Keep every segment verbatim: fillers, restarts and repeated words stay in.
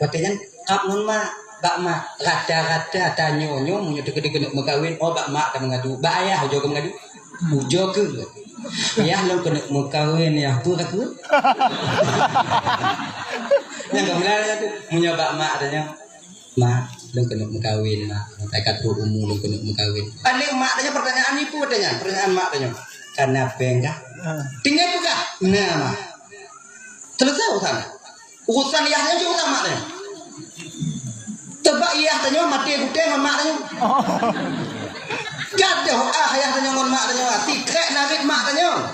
Watèe nyan kab ngon mak, bak mak, rata-rata tanyoe nyoe meunyoe teukeudi keuneuk meukawen, oh bak mak tameungadu, bak ayah ujoe keu meungadu. Ujoe keu. Yah lôn keuneuk meukawen, yah peue ka keuh. Nyang ka meulalu tu, meunyoe bak mak tanyoe, "Mak, lôn keuneuk meukawen, Mak. Nyang ka trok umu lôn keuneuk meukawen." Aneuk mak tanyoe pertanyaan ibu tanyoe, pertanyaan mak tanyoe. "Kana péng kah?" Tinggai peugah, "Na, Mak." Selesai urusan. Urusan yah nyan cit urusan mak tanyoe. Teubak yah tanyoe maté gutée ngon mak tanyoe. Gadoh ah yah tanyoe ngon mak tanyoe. Sikrek narit mak tanyoe.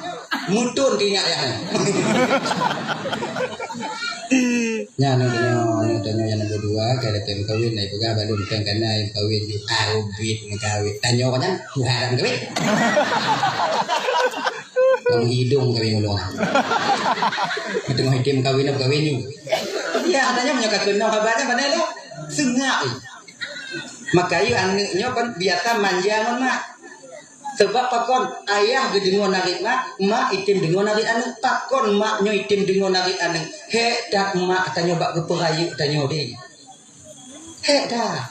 Mutôn teuingat yah tanyoe. Nyan aneuk tanyoe, aneuk tanyoe nyang nombor dua, ka lheueh meukawen, na ipeugah bak lôn, "Péng kana meukawen ju." Ah, ubit meukawen. Tanyoe nyan, Tuhan meukawen. Kamu hidung kami ngulung. Teungoh item kawin, kawin nyoe. Ya, katanya meunyoe ka keunong haba nyan, pandai lah. Seungap. Maka yue aneuk nyoe kan biasa manja ngon mak. Sebab pakon ayah geudeungoe narit mak, mak item deungoe narit aneuk. Pakon mak nyoe item deungoe narit aneuk. Hék that mak tanyoe bak geupeurayeuk tanyoe deh. Hék that.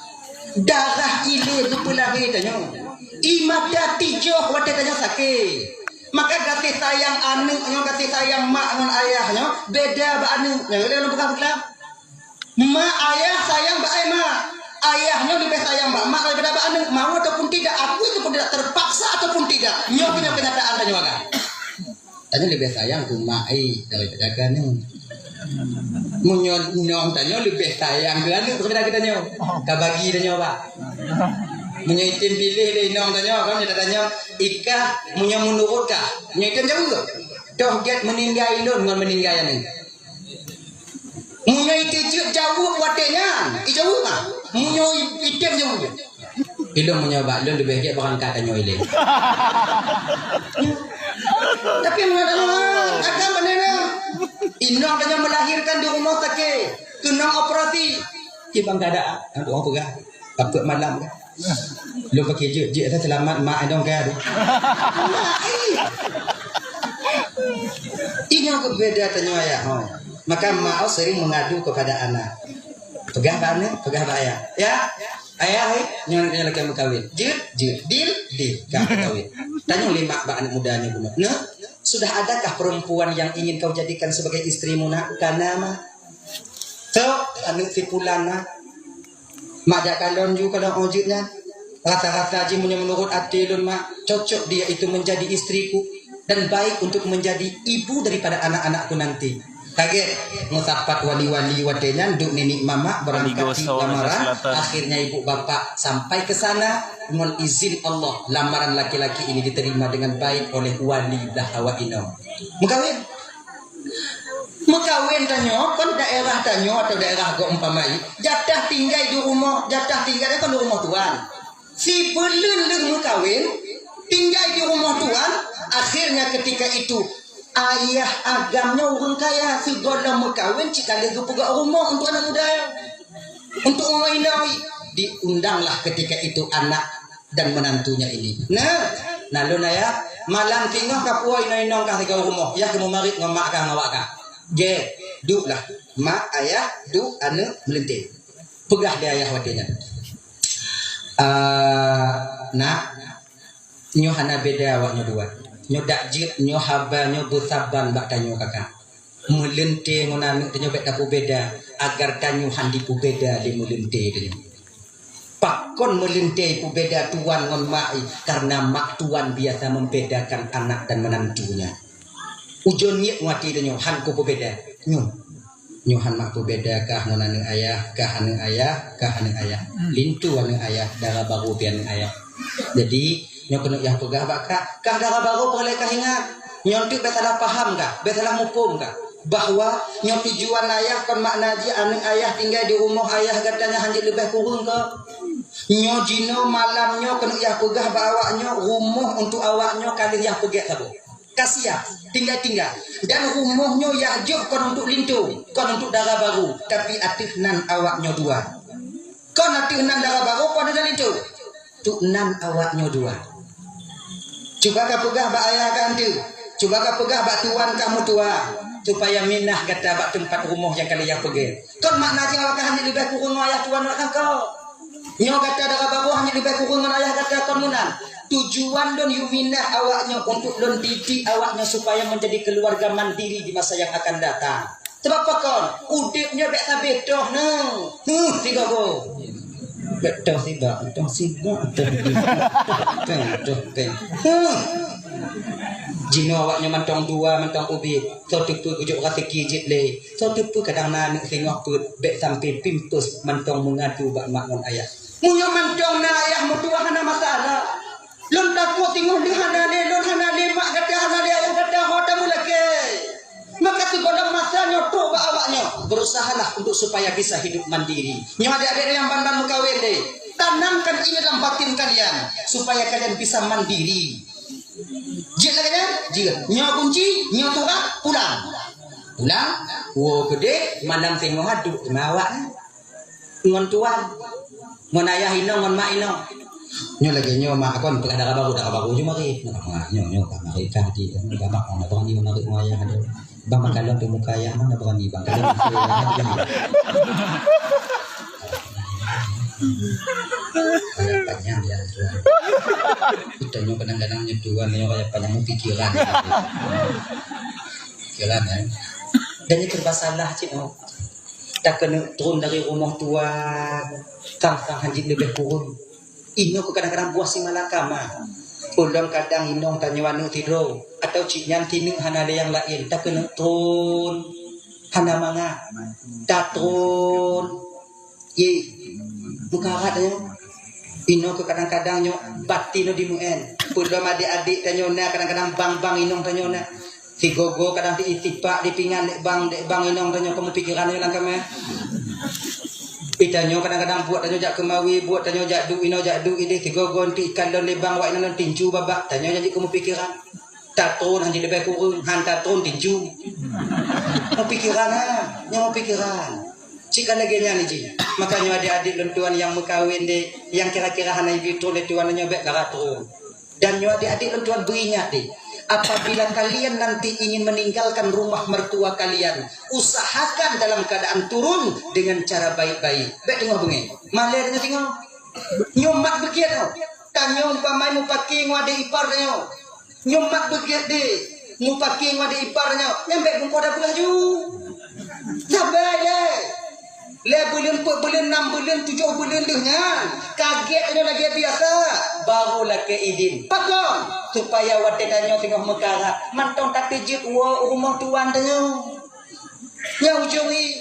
Darah ilée geupeulahé tanyoe. Ie mata tijoh watée tanyoe sakét. Maka gaséh sayang aneuk nyoe, gaséh sayang mak ngon ayah nyoe beda bak aneuk. Nyang lé lôn peugah beuglap. Mak ayah sayang bak ai mak. Ayah nyoe leubeh sayang bak mak daripada bak aneuk. Mau ataupun tidak, akui ataupun tidak, terpaksa ataupun tidak. Nyoe keuh nyoe kenyataan tanyoe agam. Tanyoe leubeh sayang keu mak ai daripada keu aneuk. Meunyoe inong tanyoe leubeh sayang keu aneuk daripada keu tanyoe. Ka bagi tanyoe, Pak. Meunyoe item piléh lé inong tanyoe, kan nyoe tanyoe, "Ikah, meunyoe meunurot kah?" Meunyoe item jaweueb, "Toh gét meuninggai lôn ngon meuninggai aneuk." Meunyoe item jeuet jaweueb watée nyan, ijaweueb ah. Meunyoe item jaweueb, "Ilôn meunyoe bak lôn leubeh gét beurangkat tanyoe ilée." Tapi meunan agam bak nyan, inong tanyoe melahirkan di rumah sakit, keunong operasi. Di bang keadaan, ureuëng peugah, takot malam kan. Lôn pakai jeuet, jeuet dah selamat mak inong kan. Mak, ih. Inong keuh beda tanyoe ayah, ho. Maka mak sering mengadu kepada anak. Peugah bak aneuk, peugah bak ayah. Ya, ayah, eh, nyoe aneuk nyoe lakée meukawen. Jeuet, jeuet. Deal, deal. Ka meukawen. Tanyoe lé mak bak aneuk muda nyoe bunoe. Nah, sudah adakah perempuan yang ingin kau jadikan sebagai istrimu, Nak? Kana, Mak. So, aneuk si pulan, Mak. Mak jak kalon ju, kalon ojek nyan. Rasa-rasa jih meunyoe meunurot até lôn, Mak, cocok dia itu menjadi istriku dan baik untuk menjadi ibu daripada anak-anakku nanti. Ka gét meusapat wali-wali watée nyan duek niniek mamak beurangkat lamaran. Akhirnya ibu bapak sampai ke sana, ngon izin Allah, lamaran laki-laki ini diterima dengan baik oleh wali blah awak inong. Meukawen. Meukawen tanyoe kon daerah tanyoe atau daerah gob umpama jih, jatah tinggai di rumoh, jatah tinggai kon di rumoh tuan. Sibuleuen lheueh meukawen, tinggai di rumoh tuan, akhirnya ketika itu ayah agam nyoe ureuëng kaya, sigohlom meukawen cit ka lheueh geupeugah rumoh untuk aneuk muda, untuk ureuëng inong. Diundanglah ketika itu anak dan menantunya ini. Nah, na lôn ayah, malam singoh ka puwoe inong-inong ka sigoe rumoh, yah keu meumarit ngon mak kah ngon awak kah. Gét, duek lah. Mak, ayah, duek, aneuk, meuleuntée. Peugah lé ayah watée nyan, "Ah, Nak, nyoe hana beda awak nyoe dua. Nyoe dak jeuet, nyoe haba nyoe beusaban bak tanyoe kakak. Meuleuntée ngon aneuk tanyoe bék tapeubeda, agar tanyoe han jipeubeda lé meuleuntée tanyoe." Pakon meuleuntée peubeda tuan ngon mak, karena mak tuan biasa membedakan anak dan menantunya. Ujoe niet ngon até tanyoe han kupeubeda. Nyoe. Nyoe han mak peubeda kah ngon aneuk ayah, kah aneuk ayah, kah aneuk ayah. Linto aneuk ayah, dara barô pih aneuk ayah. Jadi, nyoe keuneuk yah peugah bak kah, kah dara barô peureulée kah ingat. Nyoe teuk bék salah paham kah, bék salah muphom kah. Bahwa nyoe tujuan ayah kon makna jih aneuk ayah tinggai di rumoh ayah gata nyan hanjeuet leubeh kureueng kah. Nyoe jinoe malam nyoe keuneuk yah peugah bak awak nyoe, rumoh untuk awak nyoe ka lheueh yah peugét saboh. Ka siap, tinggai-tinggai. Dan rumoh nyoe yah jok kon untuk linto, kon untuk dara barô, tapi ateueh nan awak nyoe dua. Kon ateueh nan dara barô, kon ateueh nan linto. Untuk nan awak nyoe dua. Cuba kapeugah bak ayah kah eunteuk, Cuba kapeugah bak tuan kah meutuah, supaya minah gata bak teumpat rumoh nyang ka lheueh peugét. Kon makna jih awak kah hana leubeh kureueng ngon ayah tuan awak kah? Nyoe gata dara barô hana leubeh kureueng ngon ayah gata kon meunan. Tujuan lôn yue minah awak nyoe untuk lôn didik awak nyoe supaya menjadi keluarga mandiri di masa yang akan datang. Sabab pakon? Udép nyoe bèk sabe toh neuh. Huh, sigoe-goe. Bèk toh sibak, toh sibak, toh sibak, toh, toh, toh. Huh. Jinoe awak nyoe mantong dua, mantong ubit. Soe teupeu geujok raseuki jeuet lé. Soe teupeu kadang na aneuk singoh peuet, bèk sampai pimpeuet mantong meungadu bak mak ngon ayah. Meunyoe mantong na ayah meutuah hana masalah. Lôn takot singoh lheueh hana lé, lôn hana lé, mak gata hana lé, ayah gata ho tameulakèe. Maka sigohlom masa nyoe trok bak awak nyoe, berusahalah untuk supaya bisa hidup mandiri. Nyoe adék-adék nyang ban-ban meukawen deh, tanamkan ini dalam batin kalian supaya kalian bisa mandiri. Jeuet lagèe nyan, jeuet. Nyoe kunci, nyoe surat, pulang. Pulang, woe keudeh, malam singoh duek teuma awak nyan. Ngon tuan, ngon ayah inong, ngon mak inong. Nyoe lagèe nyoe mak kon peugah dara barô, dara barô ju marit. Nah, nyoe, nyoe ka marit ka di, bang, bang, na berani marit ngon ayah ada. Bang, bang, kalon di muka ayah mana berani, bang, kalon di muka ayah mana berani. Kayak panjang dia, tuan. Kita nyoe kadang-kadang nyoe tuan nyoe kayak panjang pikiran. Pikiran, ya. Dan itu serba salah cit, oh. Takeuneuk tron dari rumoh tuan, sang-sang hanjeuet leubeh kureueng. Inoe keu kadang-kadang buah si malakama. Ulôn kadang inong tanyoe aneuk sidroe, atawa cit nyan sineuk hana lé nyang laén, takeuneuk tron, hana mangat. Tatron, ye, meukarat tanyoe. Inoe keu kadang-kadang nyoe batin nyoe dimeu'en. Peulom adék-adék tanyoe na kadang-kadang bang-bang inong tanyoe na. Sigoe-goe kadang teuistipak dipingan dek bang, dek bang inong tanyoe keu meupikeran nyoe lam kamé. Itanyoe kadang-kadang buet tanyoe jak keumawe, buet tanyoe jak duek inoe, jak duek idéh, sigoe-goe teuikalon lé bang wak inong tinju babah, tanyoe nyang jeuet keu meupikeran. Tatron hanjeuet leubeh kureueng, han tatron tinju. Meupikeran ha, nyoe meupikeran. Cit ka lagèe nyan jih. Makajih adék-adék lôn tuan nyang meukawen deh, nyang kira-kira hana ibi tron lé tuan nyoe bèk dara tron. Dan nyoe adék-adék lôn tuan beuingat deh, apabila kalian nanti ingin meninggalkan rumah mertua kalian, usahakan dalam keadaan turun dengan cara baik-baik. Bèk teungoh beungèh. Malèe teungoh-teungoh. Nyoe mat beukiet nyoe. Tanyoe umpama mupake ngon adék ipar tanyoe. Nyoe mat beukiet deh. Mupake ngon adék ipar tanyoe. Nyang bèk bungkôh dapur laju. Sabai lé. Lhèe buleuen, peuet buleuen, nam buleuen, tujoh buleuen lheueh nyan. Kagèt nyoe lagèe biasa. Baru lakèe idin. Pakon? Supaya watèe tanyoe teungoh meukarat, mantong takeujeuet woe u rumoh tuan tanyoe. Nyang ujong i,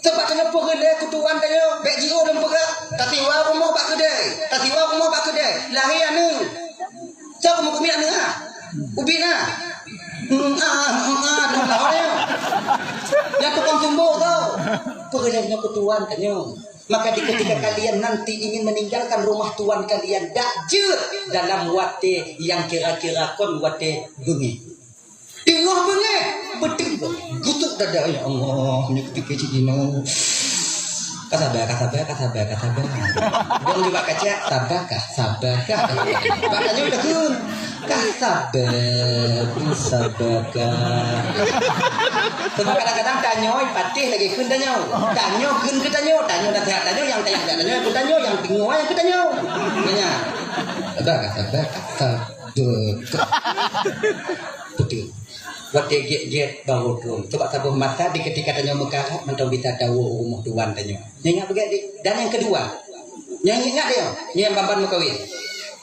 teumpat tanyoe peureulèe keu tuan tanyoe, bèk jiôh lom peugah, tasiwa rumoh bak keudè, tasiwa rumoh bak keudè, lahé aneuk. Soe keumeukeumiet aneuk ah? Ubit na? Hmm, ah, hmm, ah, dum lawan nyoe. Nyang tukang tumbok tu. Peureulèe nyoe keu tuan tanyoe. Maka di ketika kalian nanti ingin meninggalkan rumah tuan kalian, dak jeuet dalam watèe nyang kira-kira kon watèe beungèh. Teungoh beungèh, beutôi. Geutuk dada, "Ya Allah, nyoe kupike cit inoe." Ka sabar, ka sabar, ka sabar, ka sabar. Dong di bak kaca, "Sabar kah? Sabar kah?" Bak tanyoe takheun, "Ka sabar, sabar kah?" Sebab kadang-kadang tanyoe patéh lagèe kheun tanyoe. Tanyoe kheun keu tanyoe, tanyoe naseuhat tanyoe, nyang tanyong tanyoe keu tanyoe, nyang teungoh nyang keu tanyoe. Nyan. "Sabar kah? Sabar kah? Sabar kah?" Beutôi. Watèe gèt-gèt baru tron. Coba saboh masa di ketika tanyoe meukarat mantong bisa tawoe u rumoh tuan tanyoe. Nyan ingat beugèt deh. Dan nyang keudua, nyang ingat deh, nyang ban-ban meukawen.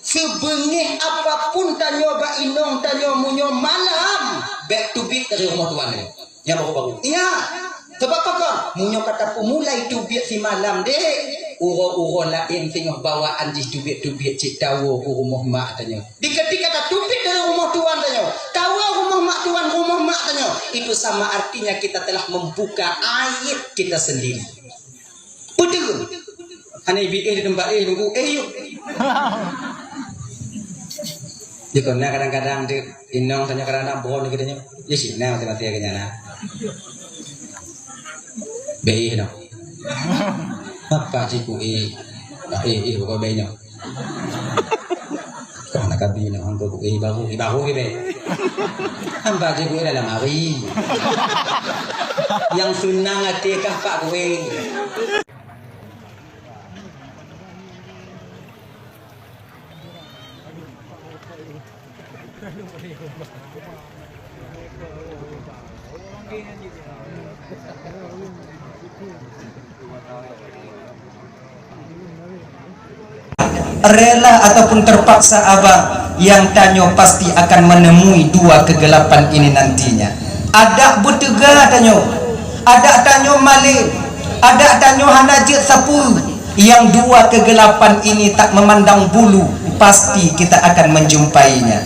Sibeungèh apapun tanyoe bak inong tanyoe, meunyoe malam, bèk teubiet dari rumoh tuan tanyoe. Nyang baru-baru. Ingat, sabab pakon? Meunyoe ka tapeumulai teubiet simalam deh, uroe-uroe laén singoh bawaan jih teubiet-teubiet cit tawoe u rumoh mak tanyoe. Di ketika tateubiet dari rumoh tuan tanyoe, tawoe rumoh mak tuan, rumoh mak tanyoe, itu sama artinya kita telah membuka aib kita sendiri. Beutôi. Hana ibi éh di teumpat éh, nunggu éh yuk. Di kona kadang-kadang di inong tanyoe kadang-kadang bon di tanyoe. Di sini masih-masih ke nyana. Béh noh. Apa cit ku éh? Éh, éh, pokok béh noh. Kah na kabi noh, hangko ku éh baru, éh baru ke béh. Hamba jeuet dalam hari. Nyang seunang até kah pak kueh. Rela ataupun terpaksa abang, nyang tanyoe pasti akan menemui dua kegelapan ini nantinya. Adak beuteuga tanyoe, adak tanyoe malem, adak tanyoe hana jeuet sapeue. Nyang dua kegelapan ini tak memandang bulu, pasti kita akan menjumpainya.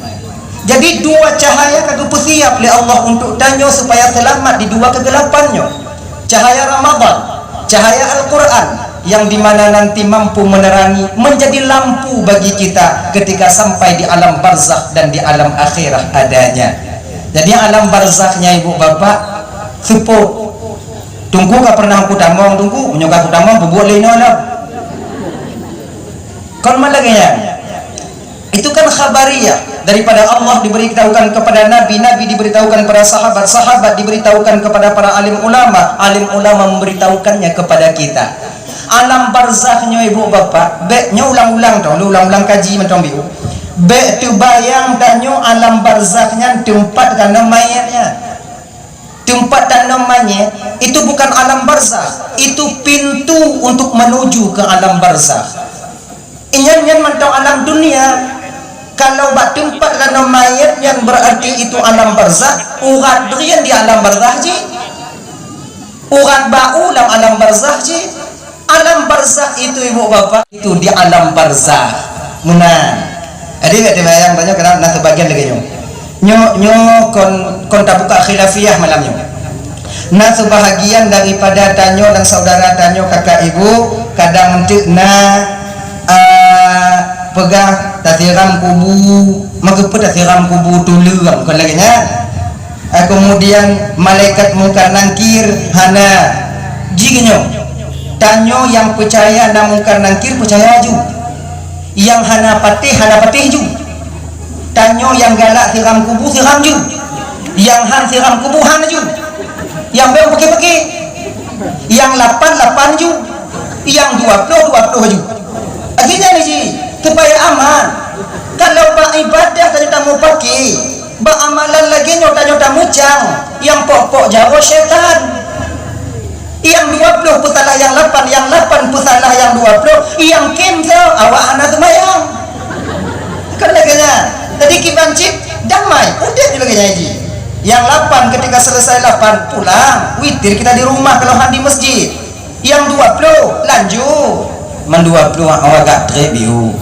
Jadi dua cahaya ka geupeusiap lé Allah untuk tanyoe supaya seulamat di dua kegelapan nyoe. Cahaya Ramadan, cahaya Al-Quran, yang dimana nanti mampu menerangi, menjadi lampu bagi kita ketika sampai di alam barzakh dan di alam akhirat adanya. Jadi alam barzakh nyan ibu bapak, seupôt. Teungku ka pernah kutamong, Teungku, meunyoe ka kutamong, peubuet lé inoe lom. Kon man lagée nyan. Itu kan khabariyah daripada Allah diberitahukan kepada Nabi, Nabi diberitahukan kepada sahabat, sahabat diberitahukan kepada para alim ulama, alim ulama memberitahukannya kepada kita. Alam barzakh nyoe ibu bapak, bék nyoe ulang-ulang tong, ulang-ulang kaji mantong biu. Bék teubayang tanyoe alam barzakh nyan teumpat tanom manyét nyan. Teumpat tanom manyét itu bukan alam barzakh, itu pintu untuk menuju ke alam barzakh. Inyan nyan mantong alam dunia. Kalau bak teumpat tanom manyét nyan berarti itu alam barzakh, urat drien di alam barzakh jih. Urat bak u lam alam barzakh jih. Alam barzakh itu ibu bapak itu di alam barzakh. Meunan. Jadi bék teubayang tanyoe keunan na seubagian lagée nyoe. Nyoe, nyoe kon, kon tabuka khilafiyah malam nyoe. Na seubahagian daripada tanyoe dan saudara tanyoe kakak ibu kadang enteuk na, ah, peugah tasiram kubu, meukeupeu tasiram kubu tuleueng, kon lagée nyan. Ah, kemudian malaikat Mungkar Nangkir hana. Jih nyoe. Tanyoe nyang peucaya na Mungkar Nangkir peucaya ju. Nyang hana patéh, hana patéh ju. Tanyoe nyang galak siram kubu siram ju. Nyang han siram kubu han ju. Nyang bék peuké-peuké. Nyang lapan lapan ju. Nyang dua ploh dua ploh ju. Akhirnya ni ji, supaya aman. Kalau bak ibadah tanyoe tamupaké, bak amalan lagée nyoe tanyoe tamucang, nyang pok-pok jaroe syaitan. Nyang dua ploh peusalah nyang lapan, nyang lapan peusalah nyang dua ploh, nyang kém soe awak hana seumayang. Kan lagée nyan. Jadi kiban cit damai, udeb lagée nyan ji. Nyang lapan ketika selesai lapan pulang, witir kita di rumah kalau han di masjid. Nyang dua ploh lanjut. Man dua ploh awak agak treb biu.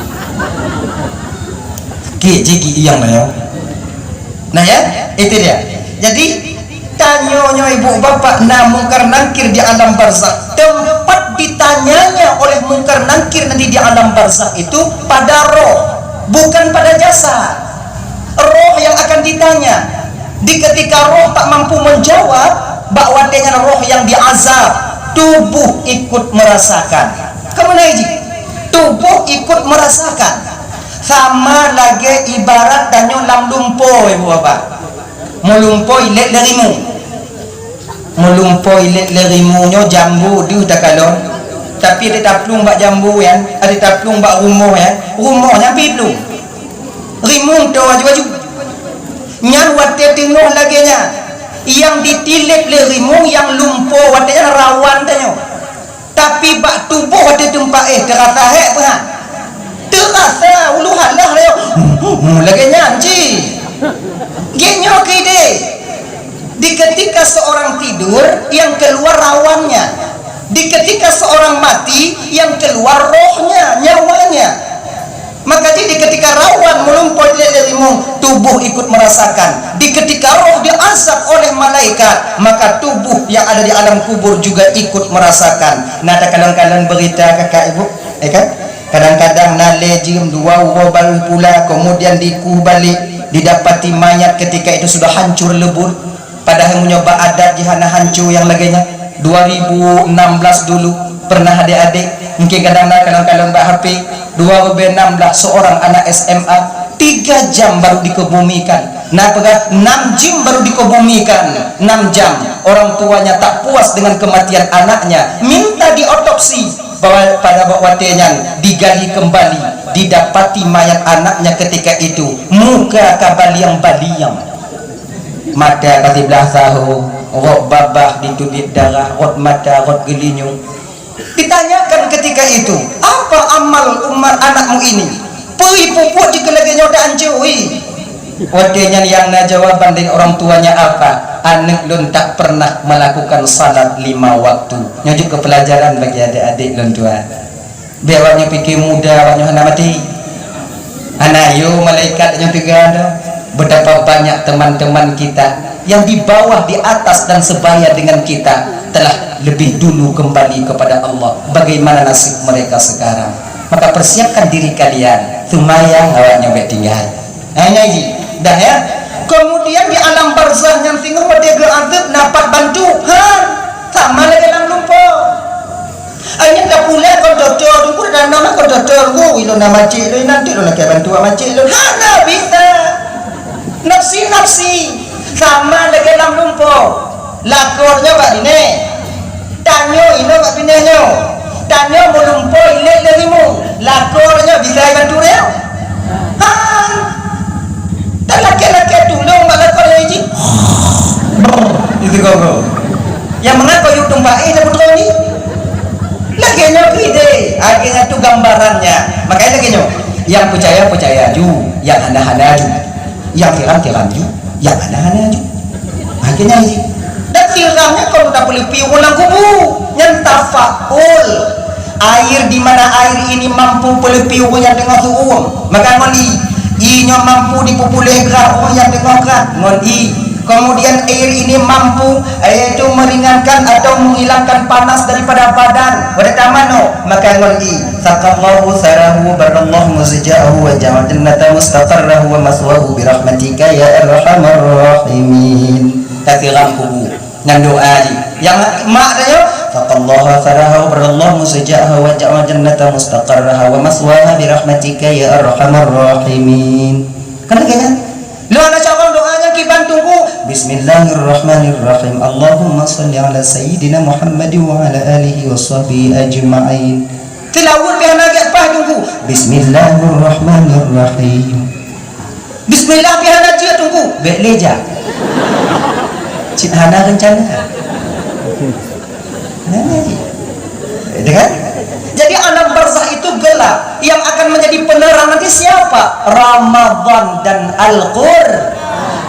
Kik jih kik nyang mana? Nah ya, itu dia. Jadi tanyoe nyoe ibu bapak na Mungkar Nangkir di alam barzakh. Tempat ditanyanya oleh Mungkar Nangkir nanti di alam barzakh itu pada roh, bukan pada jasad. Roh yang akan ditanya. Di ketika roh tak mampu menjawab, bak watée nyan roh yang diazab, tubuh ikut merasakan. Kamu naik ji, tubuh ikut merasakan. Sama lagée ibarat tanyoe lam lumpo, ibu bapak. Meulumpo ilét lé rimueng. Meulumpo ilét lé rimueng nyoe jambu deuh takalon. Tapi ada taplueng bak jambu nyan, ada taplueng bak rumoh nyan, rumoh nyan pih plueng. Rimueng toe aju-aju. Nyan watée teungoh lagée nyan, nyang ditilép lé rimueng nyang lumpo watée nyan rawan tanyoe. Tapi bak tuboh watée teumpat éh teurasa hék peuhan. Teurasa ulu halah lé. Lagée nyan cit. Gét nyoe keu idéh. Di ketika seorang tidur, yang keluar rawannya. Di ketika seorang mati, yang keluar rohnya, nyawanya. Maka jadi ketika rawan melumpur di dalam limong, tubuh ikut merasakan. Di ketika roh diazab oleh malaikat, maka tubuh yang ada di alam kubur juga ikut merasakan. Nah, ada kadang-kadang berita kakak ibu, ya kan? Kadang-kadang na lé jeuem dua uroe baru pula, kemudian dikuh balik, didapati mayat ketika itu sudah hancur lebur. Padahai meunyoe bak adat jih hana hanco nyang lagée nyan, dua ribu enam belas dulu, Pernah adik-adik, mungkin kadang na kalon-kalon bak H P, dua ribu enam belas seorang anak S M A, tiga jam baru dikebumikan. Na peugah, enam jam baru dikebumikan, enam jam. Orang tuanya tak puas dengan kematian anaknya, minta diotopsi. Bahwa pada waktu nyan digali kembali, didapati mayat anaknya ketika itu, muka ka baliang-baliang. Mata ka siblah saho, rot babah ditubiet darah, rot mata, rot geulinyueng. Ditanyakan ketika itu, "Apa amal umat anakmu ini? Peue pupuk jih keu lagèe nyoe dan ancô, wi?" Watèe nyan nyang na jawaban dari orang tuanya apa? "Aneuk lôn tak pernah melakukan salat lima waktu." Nyoe jeuet keu pelajaran bagi adik-adik lôn tuan. Biar awak nyoe pike muda, awak nyoe hana maté. Hana yo malaikat nyoe teuga dah. Betapa banyak teman-teman kita yang di bawah, di atas, dan sebaya dengan kita telah lebih dulu kembali kepada Allah. Bagaimana nasib mereka sekarang? Maka persiapkan diri kalian. Seumayang awak nyoe bèk tinggai. Hai ngaji. Dah ya. Kemudian di alam barzakh nyang singoh watèe geuazab na pat bantu. Ha. Sama lagèe lam lumpoe. Akhirnya ka pulèh kon toto, Teungku, dah nama kon toto, Teungku. Ilôn nama cik lôn, nanti lôn lakèe bantu sama cik lôn. Hana bisa. Nafsi-nafsi. Sama lagèe lam lumpoe. Lakoe nyoe bak binéh. Tanyoe inoe bak binéh nyoe. Tanyoe meulumpoe ilèe lé rimueng. Lakoe nyoe bisa bantu dia? Hai. Dan lakèe-lakèe tulông bak lakoe nyoe jih. Itu gogo. Yang mengaku yuk tumpah eh dah betul ni. Lagèe nyoe keu idéh, lagèe nyan tu gambarannya. Makanya lagèe nyoe, yang percaya, percaya ju, yang hana, hana ju, yang tiram, tiram ju, yang hana, hana ju. Lagèe nyan ji. Dan tiram nyan kon tapeuleupi ureueng lam kubu, nyan tafaul. Air di mana air ini mampu peuleupi ureueng nyang teungoh su'uem, maka ngon ie. Ie nyoe mampu dipeupuléh grah ureueng nyang teungoh grah, ngon ie. Kemudian air ini mampu, yaitu meringankan atau menghilangkan panas daripada badan, pada tamano, maka ngon ie. Saqallahu sarahu barallahu muzja'ahu wa ja'al jannata mustaqarrahu wa maswahu birahmatika ya arhamar rahimin. Tasiram kubu ngon doa jih. Nyang mak tanya, saqallahu sarahu barallahu muzja'ahu wa ja'al jannata mustaqarraha wa maswaha birahmatika ya arhamar rahimin. Kan lagèe nyan? Lôn hana cabang doa nyang kiban tunggu. Bismillahirrahmanirrahim. Allahumma shalli ala sayyidina Muhammad wa ala alihi wa sahbihi ajma'in. Tilawat pih hana gèt paih tunggu. Bismillahirrahmanirrahim. Bismillah pih hana jeuet tunggu. Bèk lé jak. Cit hana rencana. Nah, itu kan? Jadi alam barzakh itu gelap. Yang akan menjadi penerang nanti siapa? Ramadan dan Al-Qur.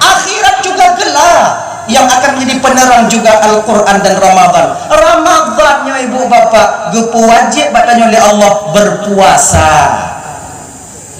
Akhirat juga gelap. Yang akan menjadi penerang juga Al-Quran dan Ramadan. Ramadan nyoe ibu bapak geupeuwajéb bak tanyoe lé Allah berpuasa.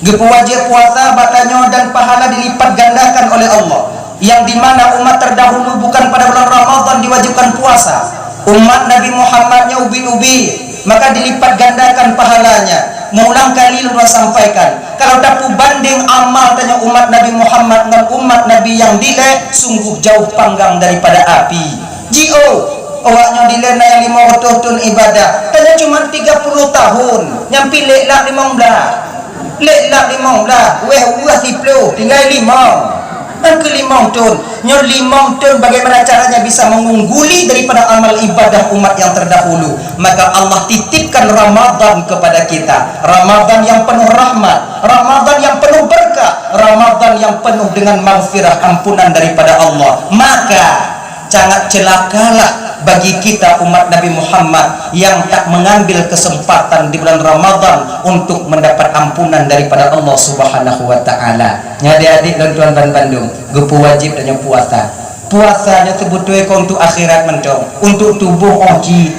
Geupeuwajéb puasa bak tanyoe dan pahala dilipat gandakan oleh Allah. Yang di mana umat terdahulu bukan pada bulan Ramadan diwajibkan puasa. Umat Nabi Muhammad nyoe ubit-ubit, maka dilipat gandakan pahalanya. Meulang kali lôn sampaikan, kalau tapeubandeng amal tanyoe umat Nabi Muhammad ngon umat Nabi nyang dilèe, sungguh jauh panggang daripada api. Jiôh, awak nyoe dilèe na nyang limong reutôh thôn ibadah, tanyoe cuma tiga puluh tahun, nyan pih lhèe lak limong blah. Lhèe lak limong blah, wéh-wéh siplôh, tinggai limong. Nyang keu limong thôn, nyoe limong thôn bagaimana caranya bisa mengungguli daripada amal ibadah umat yang terdahulu? Maka Allah titipkan Ramadan kepada kita. Ramadan yang penuh rahmat, Ramadan yang penuh berkah, Ramadan yang penuh dengan maghfirah, ampunan daripada Allah. Maka sangat celakalah bagi kita umat Nabi Muhammad yang tak mengambil kesempatan di bulan Ramadan untuk mendapat ampunan daripada Allah Subhanahu wa taala. Nyan adik-adik lôn tuan ban bandum, geupeuwajéb tanyoe puasa. Puasa nyoe seubeutôi kon untuk akhirat mantong, untuk tuboh 'oh jih.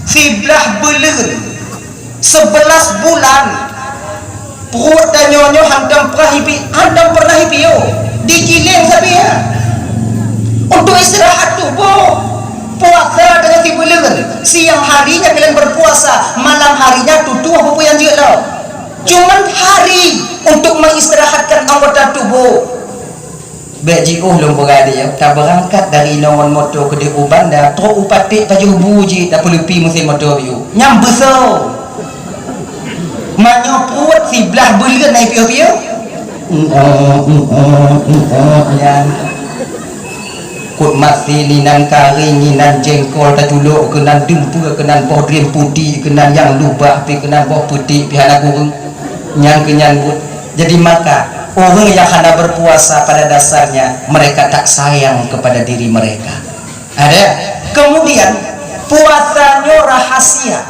Siblah buleuen, sebelas bulan, pruet tanyoe nyoe hantom pernah ipi-, hantom pernah ipiôh, digiléng sabe nyan. Untuk istirahat tuboh, puasa tanyoe sibuleuen, siang harinya kalian berpuasa, malam harinya tutoe peue nyang jeuet lom. Cuman hari untuk mengistirahatkan anggota tubuh. Bék jiôh lôn peugah lé, tabeurangkat dari inoe ngon moto keudeh u Banda, trok u Paték pajoh bu jih, tapeuleupi meusén moto piôh. Nyang beusoe. Manyoe pruet siblah buleuen ai piôh-piôh. Nyan. Kut masin inan karing inan jengkol tatulok keunan dumpeue keunan boh drien puti keunan nyang lubah pi keunan boh puti pi hana gureueng. Nyang keunyan buet. Jadi maka ureuëng yang hana berpuasa pada dasarnya mereka tak sayang kepada diri mereka. Ada. Kemudian puasanya rahasia.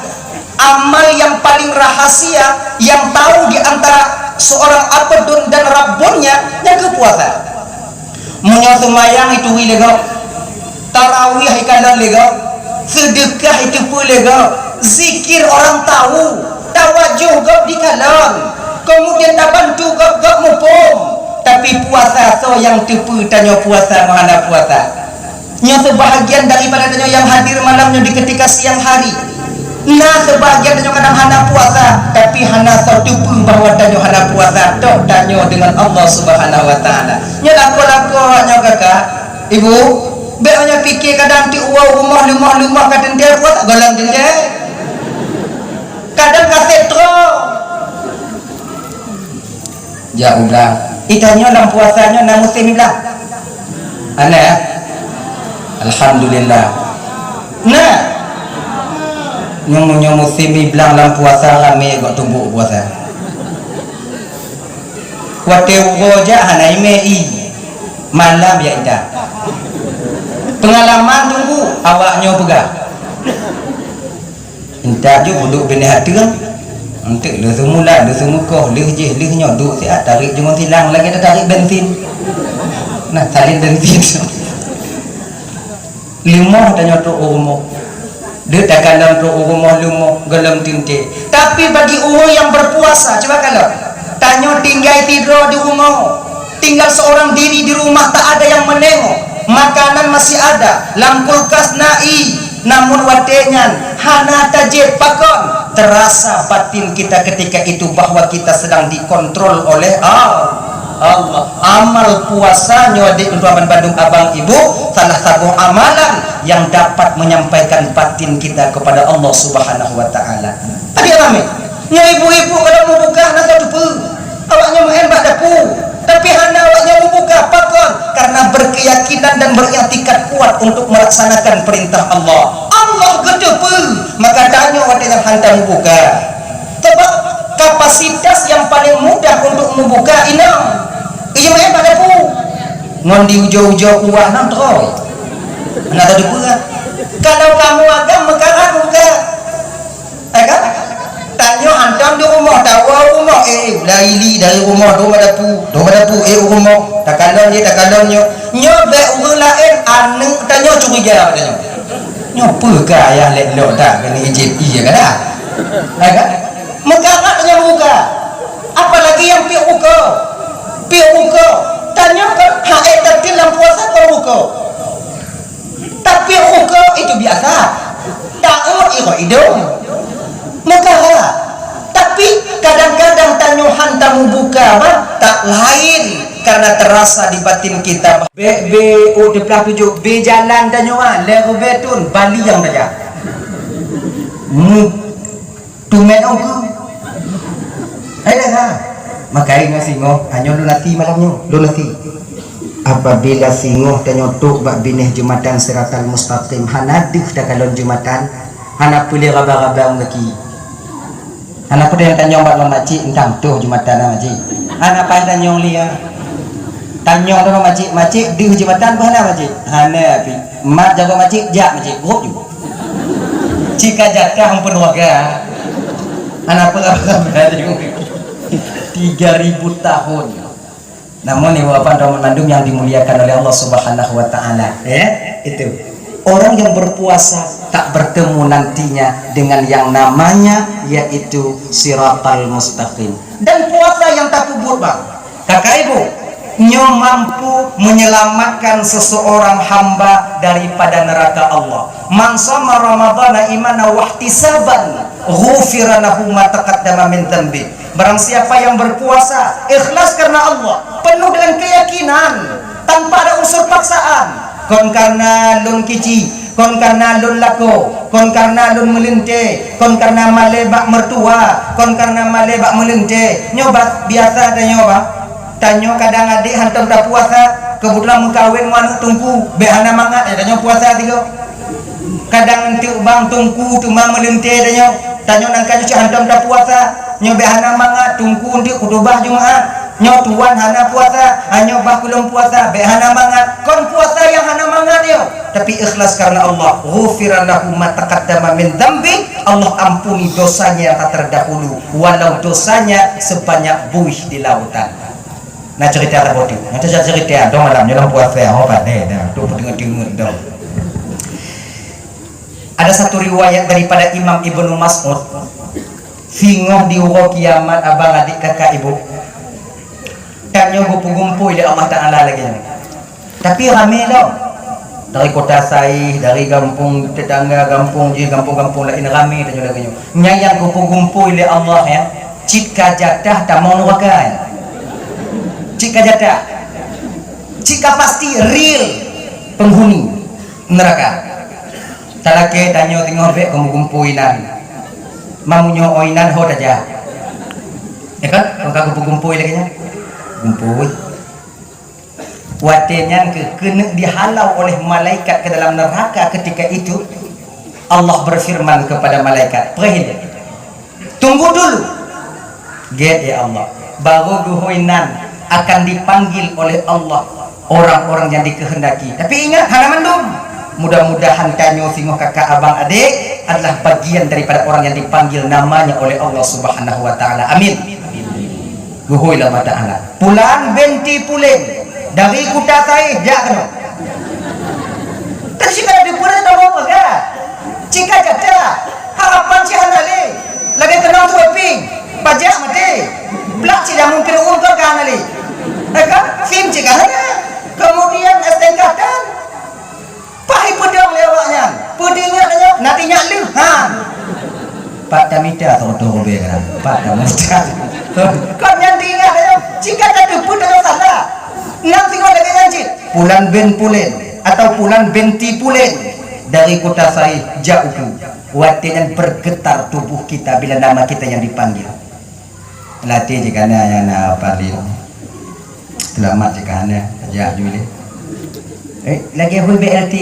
Amal yang paling rahasia yang tahu di antara seorang abdun dan rabbunnya nyang keu puasa. Meunyoe seumayang ituri lé gob, tarawih ikalon lé gob, seudeukah iteupeue lé gob, zikir orang tahu, tawajoh gob dikalon, kemudian tabantu gob-gob muphom. Tapi puasa soe nyang teupeue tanyoe puasa ngon hana puasa? Nyoe sebahagian daripada tanyoe nyang hadir malam nyoe di ketika siang hari. Na sebahagian tanyoe kadang hana puasa, tapi hana soe teupeue bahwa tanyoe hana puasa, tok tanyoe dengan Allah Subhanahu wa Taala. Nyoe lakoe-lakoe awak nyoe kakak, ibu, bék awak nyoe pike kadang ti uwoe rumoh leumoh-leumoh ka teuntée puasa, gohlom teuntée. Kadang ka sép troh. Jak u blang. Itanyoe lam puasa nyoe na musém i blang? Hana, ya? Alhamdulillah. Na. Nyoe, nyoe musém i blang lam puasa ramé gok tumbok puasa. Watée uroe jak hana imé i. Malam ya intat. Pengalaman tunggu awak nyoe peugah. Intat ju peuduek binéh ateueng. Enteuk lheueh seumulan, lheueh seumeukoh, lheueh jih, lheueh nyoe duek siat tarék jeuet ngon silang lagée tatarék bensin. Nah, salin bensin. Leumoh tanyoe trok u rumoh. Deuk takalon trok u rumoh leumoh, gohlom teuntée. Tapi bagi ureuëng nyang berpuasa, cuba kalon. Tanyoe tinggai sidroe di rumoh. Tinggal seorang diri di rumah, tak ada yang menengok. Makanan masih ada, lam kulkas na i. Namun watée nyan hana tajieb pakon, terasa batin kita ketika itu bahwa kita sedang dikontrol oleh Al-, Allah. Amal puasa nyoe di untuk aman bandum abang ibu, salah satu amalan yang dapat menyampaikan batin kita kepada Allah Subhanahu wa Taala. Adik ramé, nyoe ibu-ibu kalau mau buka hana teupeue. Awaknyan meu'en bak dapu, tapi hana awaknyan meubuka. Pakon? Karena berkeyakinan dan beriktikad kuat untuk melaksanakan perintah Allah. Allah geuteupeue, maka tanyoe watée nyan hantom meubuka. Sebab kapasitas yang paling mudah untuk meubuka inong. Iya meu'en bak dapu. Ngon di ujoe-ujoe kuah nan trôi. Hana teupeue. Kalau kamoe agam meukarat meubuka. Eh kan? Tanyoe hantom di rumoh, tawoe u rumoh, eh, eh, ulai li dari rumoh, dong bak dapu, dong bak dapu, eh, u rumoh, takalon jih, takalon nyoe. Nyoe bék ureuëng laén, aneuëk tanyoe curiga bak tanyoe. Nyoe peue keu ayah lé lok that keuneuk ijép ié ka dah? Eh kan? Meukarat tanyoe meubuka. Apalagi nyang piôh buka. Piôh buka. Tanyoe kan hak eh tatil lam puasa kon buka. Tapi ukeue itu biasa. Taôt iroe idong. Meukarat. Tapi kadang-kadang tanyoe han tameubuka bah, tak lain karena terasa di batin kita bah. Bék, bék, oh, teuplah tujoh, bék jalan tanyoe ah, lhée ribée thon, bali nyang tajak. Mu Tumét ong keu. Hai dah. Maka ingat singoh, hanyoe lôn até malam nyoe, lôn até. Apabila singoh tanyoe trok bak binéh jeumatan Siratal Mustaqim, hana deuh takalon jeumatan, hana peue lé raba-raba ong gaki. Hana peue nyang tanyong bak lôn, "Makcik, entah toh jeumatan na, Makcik?" Hana paih tanyong lé, ya. Tanyong lôn, "Makcik, makcik deuh jeumatan peue hana, Makcik?" Hana pi. Mat jaga makcik, jak makcik, grob ju. Cika jatah ampun warga. Anak apa? Tiga ribu tahun. Namun ibu bapak dan mandum yang dimuliakan oleh Allah Subhanahu wa Taala, ya, itu orang yang berpuasa tak bertemu nantinya dengan yang namanya yaitu siratal mustaqim. Dan puasa yang tak pubut bang, Kakak Ibu, nyoe mampu menyelamatkan seseorang hamba daripada neraka Allah. "Man shama Ramadhana imanan wahtisaban, ghufira lahu ma taqaddama min dzanbi." Barang siapa yang berpuasa ikhlas karena Allah, penuh dengan keyakinan, tak Tanpa ada unsur paksaan. Kon karena lôn kici, kon karena lôn lakoe, kon karena lôn meuleuntée, kon karena malée bak mertua, kon karena malée bak meuleuntée. Nyoe bah, biasa tanyoe bah. Tanyoe kadang adék hantom tapuasa, keubeutulan meukawen ngon aneuk teungku, bék hana mangat, eh, tanyoe puasa tiga. Kadang teuk bang teungku teuma meuleuntée tanyoe. Tanyoe nangka nyoe cit hantom tapuasa. Nyoe bék hana mangat, teungku enteuk khutubah Jumat. Nyoe tuan hana puasa, nyoe bah keu lôn puasa, bék hana mangat. Kon puasa nyang hana mangat nyoe, tapi ikhlas karena Allah. Ghufira lahu ma taqaddama min dzambi, Allah ampuni dosanya yang telah terdahulu, walau dosanya sebanyak buih di lautan. Nah, cerita apa tu? Nah, cerita, cerita dong malam nyoe dalam puasa, oh, pandai dah. Tu peundeungoe-deungoe dong. Ada satu riwayat daripada Imam Ibnu Mas'ud, singoh di uroe kiamat abang adik kakak ibu, tanyoe geupeugumpôi lé Allah Ta'ala lagée nyoe. Tapi ramé lom. Dari kota Saih, dari gampông tetangga, gampông jih, gampông-gampông laén ramé tanyoe lagée nyoe. Nyan nyang geupeugumpôi lé Allah nyan, cit ka jatah tamong nuraka nyan. Cit ka jatah. Cit ka pasti real penghuni neuraka. Talakée tanyoe teungoh bék ka meugumpôi inan. Meunyoe inan ho tajak. Ya kan? Kon ka geupeugumpôi lagée nyan. Gumpôi. Watée nyan keuh keuneuk dihalau oleh malaikat ke dalam neraka ketika itu, Allah berfirman kepada malaikat, "Preh ilée." Tunggu dulu. Gét, ya Allah. Baru geuhôi nan akan dipanggil oleh Allah orang-orang yang dikehendaki. Tapi ingat, hana mandum. Mudah-mudahan tanyoe singoh kakak abang adik adalah bagian daripada orang yang dipanggil namanya oleh Allah Subhanahu wa Ta'ala. Amin. Geuhôi lé Allah Ta'ala. Pulan binti Pulen dari Kuta Saih, jak keunoe. Tapi cit ka teupeue tamong peugah. Cit ka jatah. Harapan cit hana lé. Lagée keunong tuwéh pieng. Pajak maté. Plak cit dah mungken ureueng kon ka hana lé. Eh kan? Sim cit ka hana. Kemudian S T N K tan. Paih peudong lé awaknyan. Peudong nyan, na teuingat lheueh. Ha. Pat tamita tho-tho rubée kan. Pat tamita. Kon nyan teuingat nyoe. Cit ka tateupeue tanyoe salah. Nang singoh lagée nyan cit. Pulan bin Pulen atau Pulan binti Pulen dari Kuta Saih, jak ukeue. Watée nyan bergetar tubuh kita bila nama kita yang dipanggil. Latih jih kana nyang na paling. Seulamat jih kana, jak ju lé. Eh, lagée hui B L T.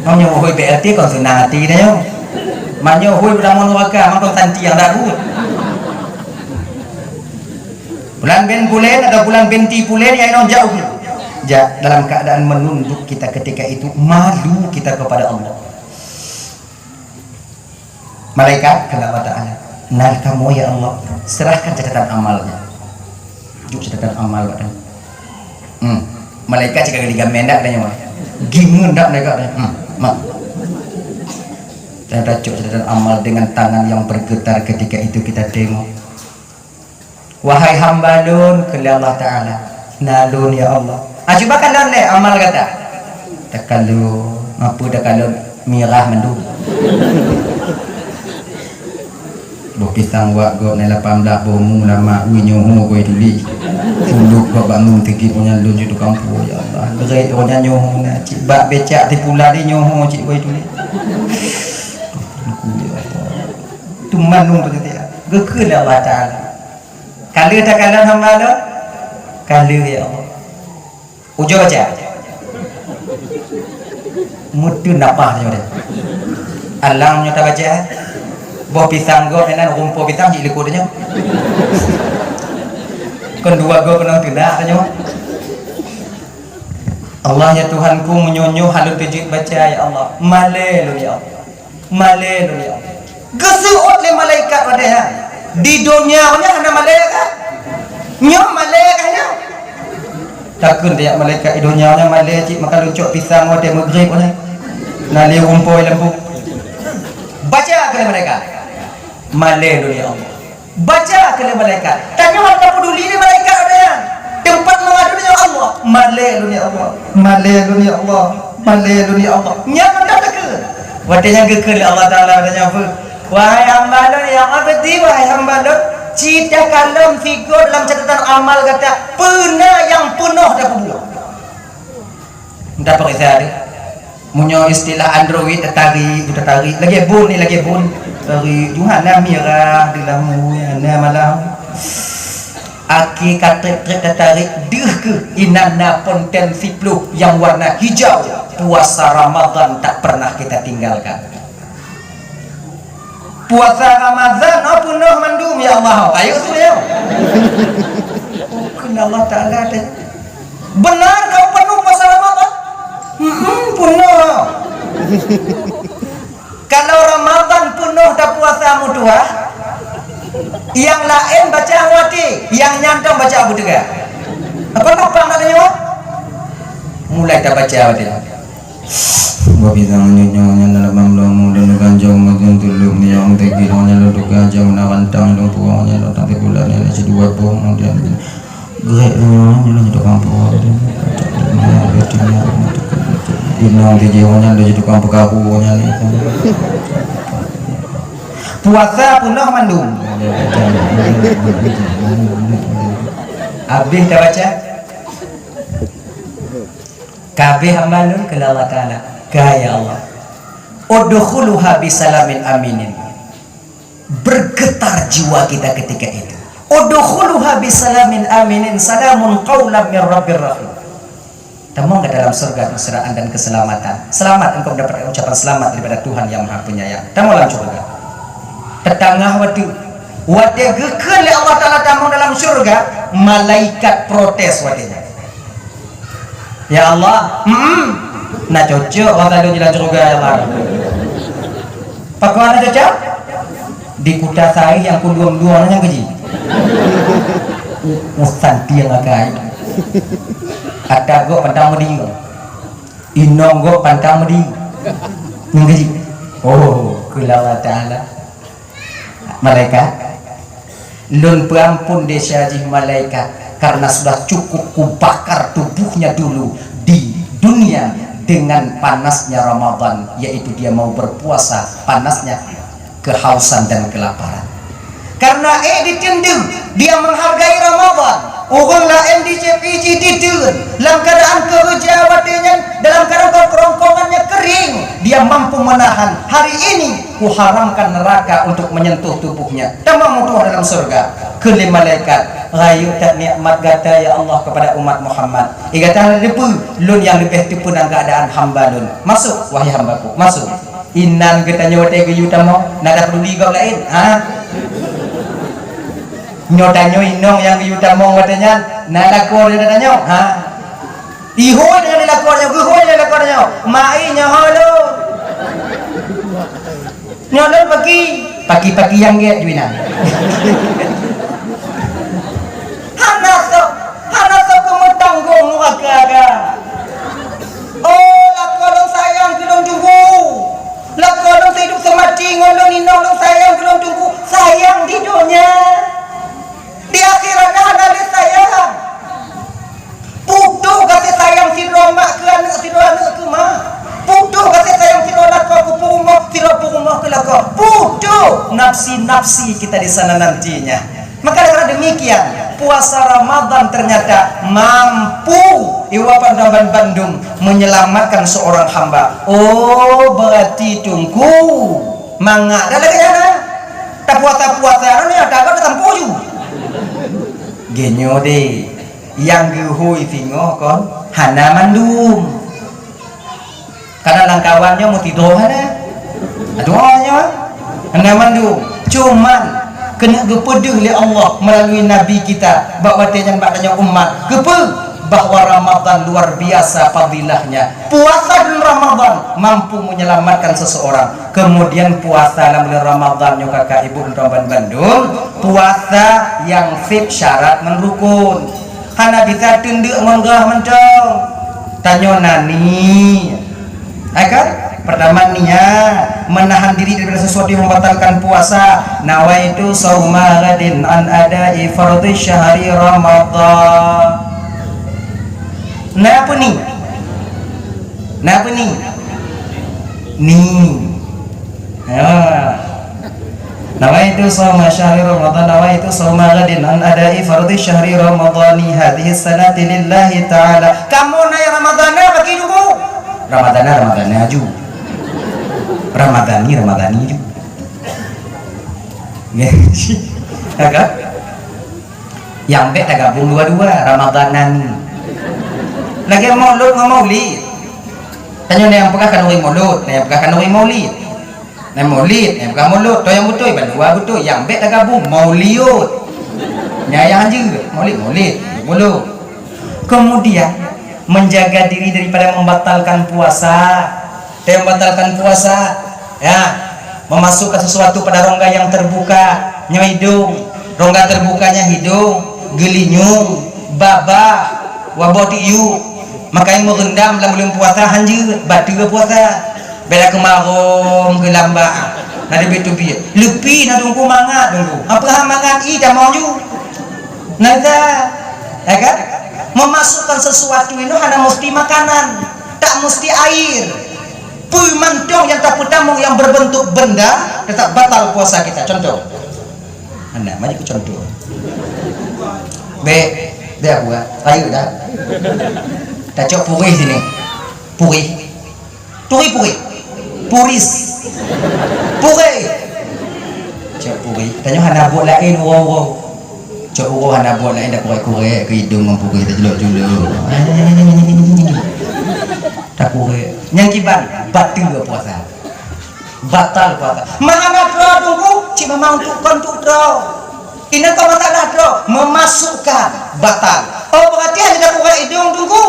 Meunyoe hui B L T kon seunang até tanyoe. Meunyoe hui beudamong nuraka, mangkon santi nyang dak buet. Pulan bin Pulen atau Pulan binti Pulen nyang inong jauh. Jak dalam keadaan menunduk kita ketika itu, malu kita kepada Allah. Malaikat, kheun Allah Ta'ala, "Na kamoe ya Allah, serahkan catatan amalnya." Jok catatan amal bak tanyoe. Hmm. Malaikat cit ka geuligamen dak tanyoe. Gimeun dak malaikat tanyoe. Hmm. Mak. Ternyata cok catatan amal dengan tangan yang bergetar ketika itu kita tengok. "Wahai hamba lôn," kheun lé Allah Ta'ala, "na lôn ya Allah." Ah, cuba kalon lé amal gata. Takalon, apa takalon? Mirah mandum. Boh pisang wak gob na lapan blah boh mu lama ui nyoho goi tuli. Sunduk gob bangun teugi punya lôn ju tukang pue ya Allah. Gerai roh nyan nyoho na cit bak becak tipula di nyoho cit goi tuli. Tuman lôn tu teuti. Geukheun lé Allah Ta'ala. Ka lheueh takalon hamba lôn? Ka lheueh, ya Allah. Ujoe baca. Meuteun nafah nyoe deh. Alang nyoe tabaca. Boh pisang gob inan rumpok pisang jih likot nyoe. Kon dua gob keunoe teunak nyoe. Allah ya Tuhanku, meunyoe nyoe hana teujeuet baca ya Allah. Malée lôn ya Allah. Malée lôn ya Allah. Geuseuôt lé malaikat watée nyan. Di donya nyan hana malée kah? Nyoe malée kah nyoe? Takheun tajak malaikat di donya nyan malée cit maka lôn cok pisang watée meugrib nyan. Na lé rumpoi lam bu. Baca keu malaikat. Malée lôn ya Allah. Baca keu lé malaikat. Tanyoe hana peduli lé malaikat ada nyan. Teumpat mengadu nyoe Allah. Malée lôn ya Allah. Malée lôn ya Allah. Malée lôn ya Allah. Nyan mantap takheun. Watée nyan geukheun lé Allah Taala watée nyan peue? Wahai hamba lôn, ya abdi, wahai hamba lôn, Cit takalon sigoe dalam catatan amal gata, peue na nyang peunoh tapeubuet. Tapeuriksa deh. Meunyoe istilah Android, tatarik, tatarik. Lagèe bun ni, lagèe bun. Tarik, ju hana mirah, dilamui, hana malam. Akhé ka trép-trép tatarik, deuh keuh inan na ponten siploh nyang warna hijau. Puasa Ramadan tak pernah kita tinggalkan. Puasa Ramadan, oh, peunoh mandum, ya Allah. Ayo, tu, ya. Oh, kena Allah Ta'ala deh. Benar kau penuh puasa Ramadan? Hmm, peunoh. Kalau Ramadan peunoh tapuasa meutuah, yang laén baca watèe, yang nyan dong baca beuteuga. Apa numpang nak tanyong? Mulai tabaca watèe. Wa bidang nyoe nyan dalam mamlomu dan ganjong magun tuluk niyong tegi nyoe nyan lôn tuka jong na rantang dong puang nyan lôn tang teugulan nyan sidua boh kemudian Grek nyoe nyan laju tukang peuruwa. Inong tiji nyan laju tukang peukaru nyan. Puasa peunoh mandum. Habéh tabaca. Ka habéh hamba lôn keu Allah Taala. Ka ya Allah. Udkhuluha bisalamin aminin. Bergetar jiwa kita ketika itu. Udkhuluha bisalamin aminin, salamun qaulan mir rabbir rahim. Tamong ke dalam surga keuseuraan dan keselamatan. Selamat engkau mendapatkan ucapan selamat daripada Tuhan yang Maha Penyayang. Tamong dalam surga. Teutangah watèe. Watèe geukheun lé Allah Taala tamong dalam surga, malaikat protes watèe nyan. Ya Allah, hmm, na cocok rasa lôn jalan syeuruga, ya Allah. Pakon na cocok? Di kuta saréh nyang kudua-dua nyang keujih. U-, usan tieng akai. Ata gok pantang meudi. Inong gok pantang meudi. Nyang keujih. Oh, keu Allah Taala. Malaikat, lôn peuampun desya jih malaikat, karena sudah cukup kubakar tubuhnya dulu di dunia dengan panasnya Ramadan, yaitu dia mau berpuasa, panasnya kehausan dan kelaparan. Karena ék diteundeueng, dia menghargai Ramadan. Ureueng laén di C P J diteun, lam keadaan keureuja watèe nyan, dalam keadaan kerongkongannya kering, dia mampu menahan. Hari ini kuharamkan neraka untuk menyentuh tubuhnya. Tamong meutuah dalam surga. Kheun lé malaikat, "Rayeuk that nikmat gata, ya Allah, kepada umat Muhammad." Eh, gata hana teupeue, lôn nyang leubeh teupeue nan keadaan hamba lôn. Masuk, wahai hamba-Ku, masuk. Inan geutanyoe watèe geuyue tamong, na tapeduli gob laén? Ha? Nyoe tanyoe inong nyang geuyue tamong watèe nyan, na lakoe nyoe tanyoe? Ha? Ihôi deungon lakoe nyoe, geuhôi deungon lakoe nyoe. Mai nyoe ho lôn. Nyoe lôn paki, paki-paki nyang gèt ju inan. Hana soe, hana soe keumeutanggong nuraka ka. Oh, lakoe lôn sayang keu lôn teungku. Lakoe lôn seuhidup seumati ngon lôn inong lôn sayang keu lôn teungku. Sayang di donya. Di akhirat hana lé sayang. Putôh gaséh sayang sidroe mak keu aneuk, sidroe aneuk keu mak. Putôh gaséh sayang sidroe lakoe keu peurumoh, sidroe peurumoh keu lakoe. Putôh nafsi-nafsi kita di sana nantinya. Maka dengan demikian, puasa Ramadan ternyata mampu, iwa pandang bandum, menyelamatkan seorang hamba. Oh, berarti teungku mangat dah lagèe nyan, eh? Tapuasa-puasa nyoe, ata gob tatampu ju. Geunyoe deh, nyang geuhôi singoh kon hana mandum. Kadang lam kawan nyoe meusidroe hana. Aduh, nyoe hana mandum. Cuman keuneuk geupeudeuh lé Allah meulalu nabi kita bak watèe nyan bak tanyoe umat. Keupeue? Bahwa Ramadan luar biasa fadilahnya. Puasa bulan Ramadan mampu menyelamatkan seseorang. Kemudian puasa lam bulan Ramadan nyoe kakak ibu dan bandum, puasa nyang sép syarat ngon rukun. Hana bisa teundeuk ngon gah mantong. Tanyoe na ni. Hai kan? Pertama niat, menahan diri daripada sesuatu yang membatalkan puasa. Nawaitu sauma ghadin an adai fardhi syahri Ramadan. Na apa ni? Na apa ni? Ni. Ha. Nawaitu shauma syahri Ramadan, nawaitu shauma ghadin an ada'i fardhi syahri Ramadani hadhihi sanati lillahi ta'ala. Kamoe na nyang Ramadana bagi dulu. Ramadana, Ramadana aju. Ramadani, Ramadani aju. Ya kan? Nyang bèk tagabong dua-dua, Ramadhanani. Lagèe Maulud ngon Maulid. Tanyoe na nyang peugah khanuri Maulud, na nyang peugah khanuri Maulid. Na Maulid, na nyang peugah Maulud. Toh nyang beutôi, bandua beutôi. Nyang bèk tagabong, Mauliud. Nyan nyang hanjeuet. Maulid, Maulid. Maulud. Kemudian, menjaga diri daripada membatalkan puasa. Dia membatalkan puasa, ya, memasukkan sesuatu pada rongga yang terbuka, nyoe hidung, rongga terbukanya hidung, geulinyueng, baba, waboh tiyu. Makanya meurendam lam buleuen puasa hanjeuet, bateue puasa. Beda keumarong, geulamba. Na teubiet-teubiet. Leupie na teungku mangat, teungku. Apa mangat i tamong ju. Nah, ya kan? Memasukkan sesuatu itu hana mesti makanan, tak mesti air. Peue mantong nyang tapeutamong nyang berbentuk benda, tetap batal puasa kita. Contoh. Hana, mari ku contoh. Bèk, bèk buat. Ayo dah. Tacok purih sini. Purih. Turi purih. Puris. Purih. Cok purih. Tanyoe hana buet laén uroe-uroe. Cok uroe hana buet laén, takurek-kurek keu idong ngon purih, tajulok-julok. Takurek. Nyang kiban, bateue puasa. Batal puasa. Meuhana droe teungku, cit memang untuk kon untuk droe. Inan kon masalah droe, memasukkan batal. Oh, berarti hana takurek idong teungku.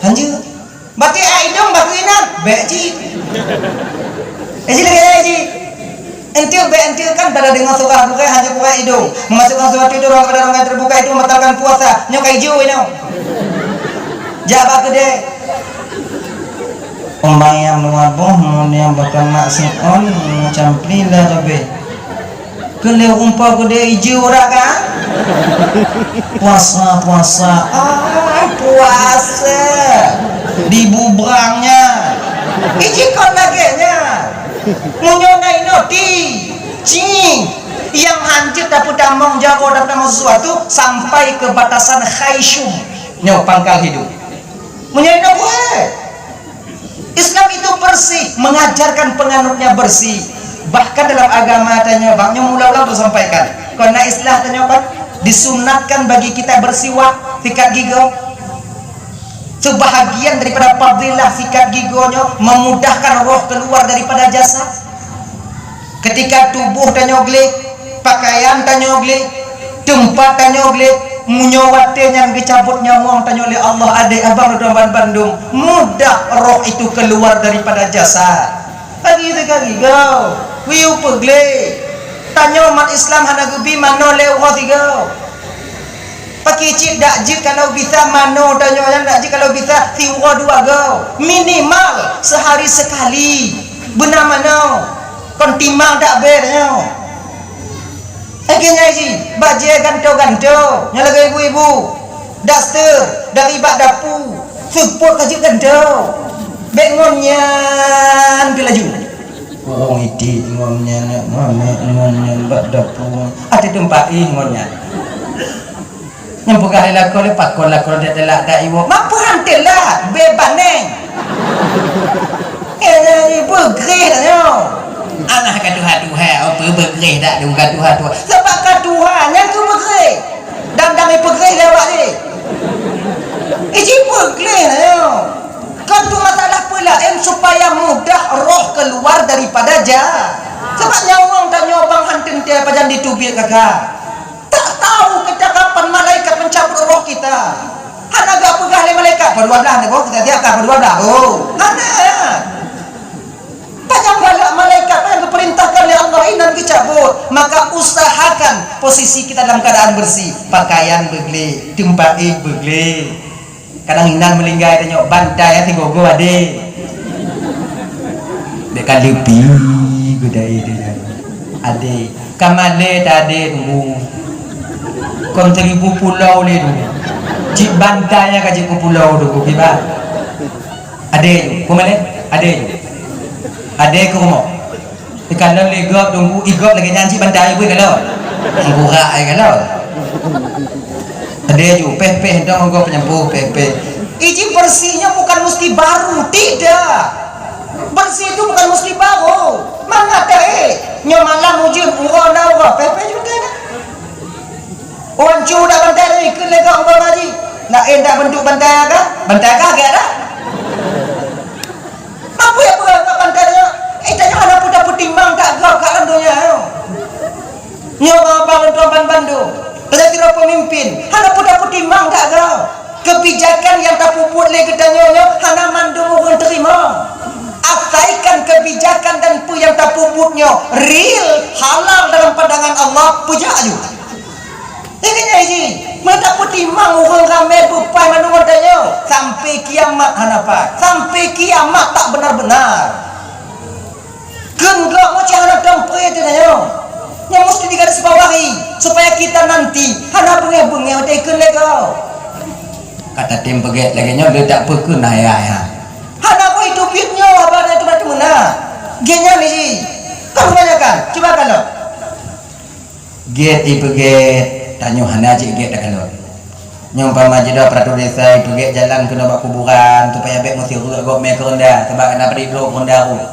Hanjeuet. Batik ai idong bak inan, bèk cit. Eh, cit lagèe cit. Enteuk bèk enteuk kan pada deungoe surah bukai hana bukai idong. Memasukkan sesuatu itu rongga pada rongga terbuka itu membatalkan puasa. Nyoe ka ijo inoe. Jak bak keudè. Umbayang dua boh, kemudian bakal maksiat on, macam pli lah lebih. Keu lheueh umpa keudè ijo urat ka? Puasa, puasa. Ah, puasa. Dibubrangnya. Iji kon lagèe nyan. Meunyoe na inoe ti, cing, nyang hanjeuet tapeutamong jaroe, tapeutamong sesuatu sampai ke batasan khaisyum. Nyoe pangkal hidung. Meunyoe inoe buet. Islam itu bersih, mengajarkan penganutnya bersih. Bahkan dalam agama tanyoe, bak nyoe mula-mula tasampaikan. Kon na istilah tanyoe kan, disunatkan bagi kita bersiwak sikat gigoe. Sebahagian daripada fadilah sikat gigoe nyoe memudahkan roh keluar daripada jasad. Ketika tuboh tanyoe gleh, pakaian tanyoe gleh, teumpat tanyoe gleh, meunyoe watèe nyan geucabot nyawöng tanyoe lé Allah, adék abang droe ban-, bandum, mudah roh itu keluar daripada jasad. Lagi teuka gigoe, wiu peugleh. Tanyoe umat Islam hana geubi manoe lé uroe sigoe. Pakri cit dak jeuet kalau bisa manoe tanyoe nyan, dak jeuet kalau bisa siuroe dua goe. Minimal sehari sekali. Beuna manoe. Kon timang dak bèe tanyoe. Lagèe nyan jih, bajèe gantoe-gantoe, nyang lagèe ibu-ibu. Daster dari bak dapu, seupôt ka jeuet gantoe. Bèk ngon nyan keu laju. Ureueng idik ngon nyan, ngon nyan bak dapu. Até teumpat éh ngon nyan. Nyang peugah lé lakoe lé pakon lakoe teulat dak iwoe. Mak peuhan teulat, beubaneng. Eh, beugreh dah nyoe. Alah ka tuha-tuha, oh, peu beugreh dak dong ka tuha-tuha. Sebab ka tuha, nyan keuh beugreh. Dang-dang ipeugreh lé awak jih. Iji beugreh dah nyoe. Kon tu masalah peulaén supaya mudah roh keluar daripada ja-, sebab nyawöng tanyoe bang han teuntèe pajan jiteubiet ka. Tak tahu kita kapan malaikat mencabut roh kita. Hana geupeugah lé malaikat, "Pukul dua belas ni, kita siapkan pukul dua belas." Oh, hana. Panyang galak malaikat, panyang geupeurintahkan lé Allah inan geucabut. Maka usahakan posisi kita dalam keadaan bersih. Pakaian beugleh, teumpat éh beugleh. Kadang inan meuninggai tanyoe bantai, ya, sigogo adé. Dek ka leupie gudai dia. Adé, ka malèe ta adé dulu. Kon seribu pulau lé dulu. Cit bantai ka jeuet keu pulau dulu, kiban. Adé, ku malèe? Adé. Adé keu rumoh. Ikalon lé gob teungku, i gob lagèe nyan cit bantai pun ikalon. Meugurak ikalon. Ada ju, peh-peh dong gob peunyampôh, peh-peh. Iji bersih nyoe bukan mesti baru, tidak. Bersih itu bukan mesti baru. Mangat eh, nyoe malam ujeuen, uroe na uroe, peh-peh ju bantai na. Wan cu dak bantai tadi, keu lé gob umpama jih. Laén dak bentuk bantai agam, bantai agam gèt dak? Apa yang peugah bantai nyoe? Eh, tanyoe hana peue tapeutimang that gob ka lam donya nyoe. Nyoe abang lôn tuan ban bandum. Tanyoe sidroe peumimpin, hana peue tapeutimang that gob. Kebijakan nyang tapeubuet lé geutanyoe nyoe hana mandum ureueng teurimong. Asaikan kebijakan dan peue nyang tapeubuet nyoe real, halal dalam pandangan Allah, peujak aju. Nyan keuh nyan jih, meunyoe tapeutimang ureueng ramè beupai mandum ngon tanyoe, sampai kiamat hana pat, sampai kiamat tak benar-benar. Kheun gob meucah hana tom pré teuh tanyoe. Nyan meusti digarisbawahi, supaya kita nanti hana beungèh-beungèh watèe kheun lé gob. Ka tatem peugèt lagèe nyoe, le tak peukheun ayah-ayah. Hana boh itu biet nyoe haba nyang teuma-teuma na. Gèt nyan jih. Kon kebanyakan, cuba kalon. Gèt ipeugèt, tanyoe hana cit gèt takalon. Nyoe umpama jidong peuraturang desa ipeugèt jalan keunoe bak kuburan, supaya bèk meusireuk gob mè keu ronda, sabab hana padit droe keu ronda rot.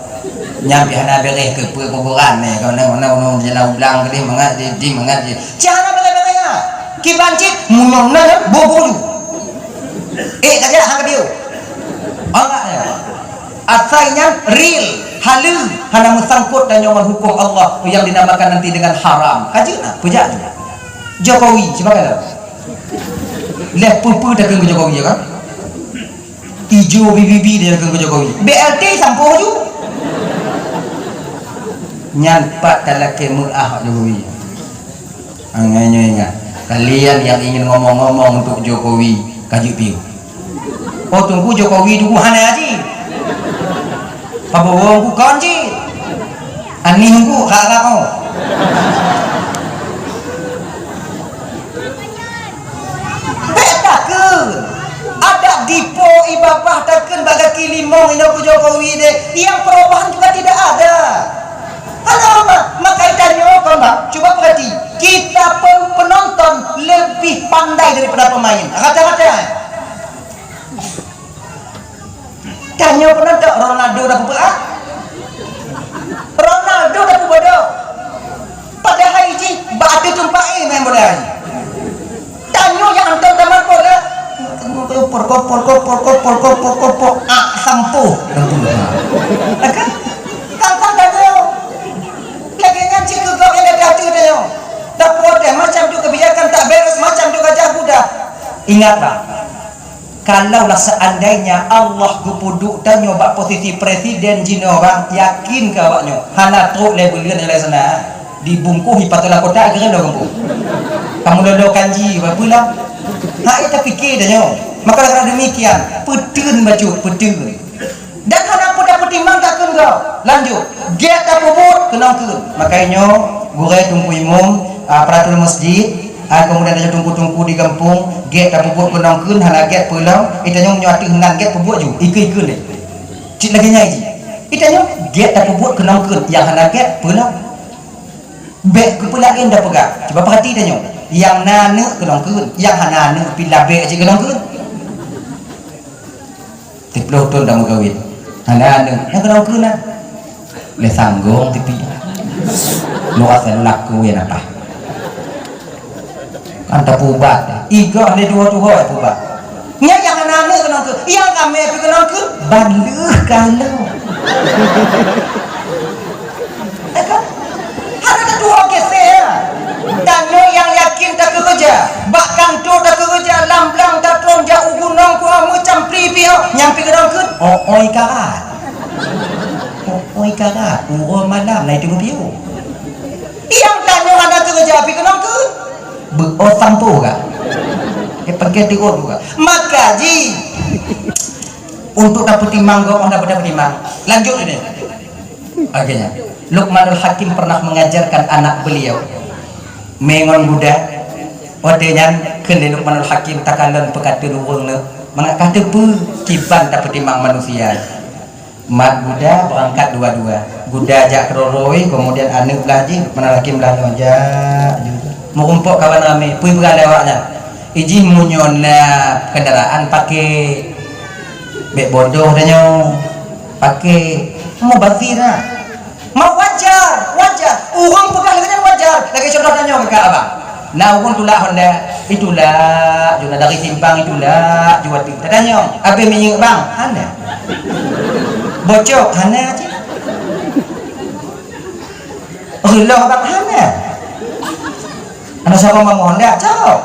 Nyan pih hana bèrèh keu peue kuburan nè, keu na, na, na jalan ublang keudeh mangat di, di mangat di. Cit hana bèrèh-bèrèh nyan. Kiban cit, meunyoe na nyan, boh-boh ju. Eh, ka jak, han ka piôh. Awak nyan. Asai nyan real, haleue, hana meusangkot tanyoe ngon huköm Allah nyang dinamakan nanti dengan haram. Ka jeuet na, peujak jih. Jokowi, sibagai lom. Leh peue-peue takheun keu Jokowi, ya kan? Ijo bibi-bibi takheun keu Jokowi. B L T sampôh ju. Nyan pat talakèe meu'ah Jokowi. Angai nyoe ingat, kalian yang ingin ngomong-ngomong untuk Jokowi, ka jeuet piôh. Oh, teungku Jokowi teungku hana jih. Prabowo teungku kon jih. Anies teungku rara oh. Bèk takheun. Adak dipo i babah takheun bak gaki limong inoe keu Jokowi deh. Yang perubahan juga tidak ada. Hana mah, maka tanyoe kon bang, cuba perhati, kita pun penonton lebih pandai daripada pemain. Rata-rata. Tanyoe penonton, Ronaldo dah peubuet ah? Ronaldo dah peubuet dah. Padahai jih bak ateueh teumpat eh main bola jih. Tanyoe nyang hantom tamat bola. Por, por, por, por, por, por, por, por, por, por, por. Ah, sampôh. Kan? Kan, kan tanyoe. Lagèe nyan cit keu gob nyang gata teuh tanyoe. Taprotes macam tu, kebijakan tak beres macam tu, gajah guda. Ingat, bang. Kalaulah seandainya Allah geupeuduek tanyoe bak posisi presiden jinoe, bang, yakin keu awaknyoe hana trok lé buleuen lé sana, dibungkôh ipatôh lam kotak keureun lom gampông. Kamoe lolo kanji bak peue lom? Hai tapike tanyoe. Maka karena demikian, peuteun bacut, peuteun. Dan hana peue tapeutimang takheun gob. Lanjut, gèt tapeubuet keunong kheun. Maka nyoe gurèe teungku imum, a, peuraturang masjid, a, keumudian tanyoe teungku-teungku di gampông, gèt tapeubuet keunong kheun, hana gèt peue lom. Itanyoe meunyoe ateueh nan gèt peubuet ju, ikeu-ikeu lé. Cit lagèe nyan jih. Itanyoe gèt tapeubuet keunong kheun, nyang hana gèt peue lom. Bèk keu peue laén tapeugah. Cuba peurati tanyoe. Nyang na aneuk keunong kheun, nyang hana aneuk pih labèk cit keunong kheun. Siplôh thôn tameukawen. Hana aneuk, nyang keunong kheun na. Lé sanggong tipi. Luas lalu laku ya napa. Kan tapeuubat. Igoh lé tuho-tuho ya peuubat. Nyan nyang hana aneuk keunong kheun. Nyang ramè pih keunong kheun. Ban lheueh ka lheueh. Hana tatuho kiseh, ya. Tanyoe nyang yakin takeureuja, bak kantô takeureuja, lam blang tatron jak u gunong kuah meucam pri piôh, nyang pih keunong kheun, oi karat. Oi karat, uroe malam na itu piôh. Nyang tanyoe hana keureuja pih keunong kheun. Beuo sampôh ka. Eh, pakai tiwon ka. Maka jih, untuk tapeutimang gob, hana tapeutimang. Lanjut ini. Akhirnya, Luqmanul Hakim pernah mengajarkan anak beliau, mè ngon guda, watèe nyan kheun lé Luqmanul Hakim takalon peukateun ureueng nyoe, mangat ka teupeu kiban tapeutimang manusia. Mat guda beurangkat dua-dua. Guda jak keudroe, keumudian aneuk blah jih, meunan laki blah nyoe jak. Meurumpok kawan ramé, peue peugah lé awaknyan. Ijih meunyoe na kendaraan paké, bék bodoh tanyoe. Paké, mubazir na. Mau wajar, wajar. Ureuëng peugah lagée nyan wajar. Lagée contoh tanyoe keu abang. Na ureuëng tulak Honda, itulak, juna dari simpang itulak, jua ti. Tatanyong, abéh minyeuk bang? Hana. Bocok? Hana cit. Reuloh bang? Hana. Hana saboh mamoe Honda, cok.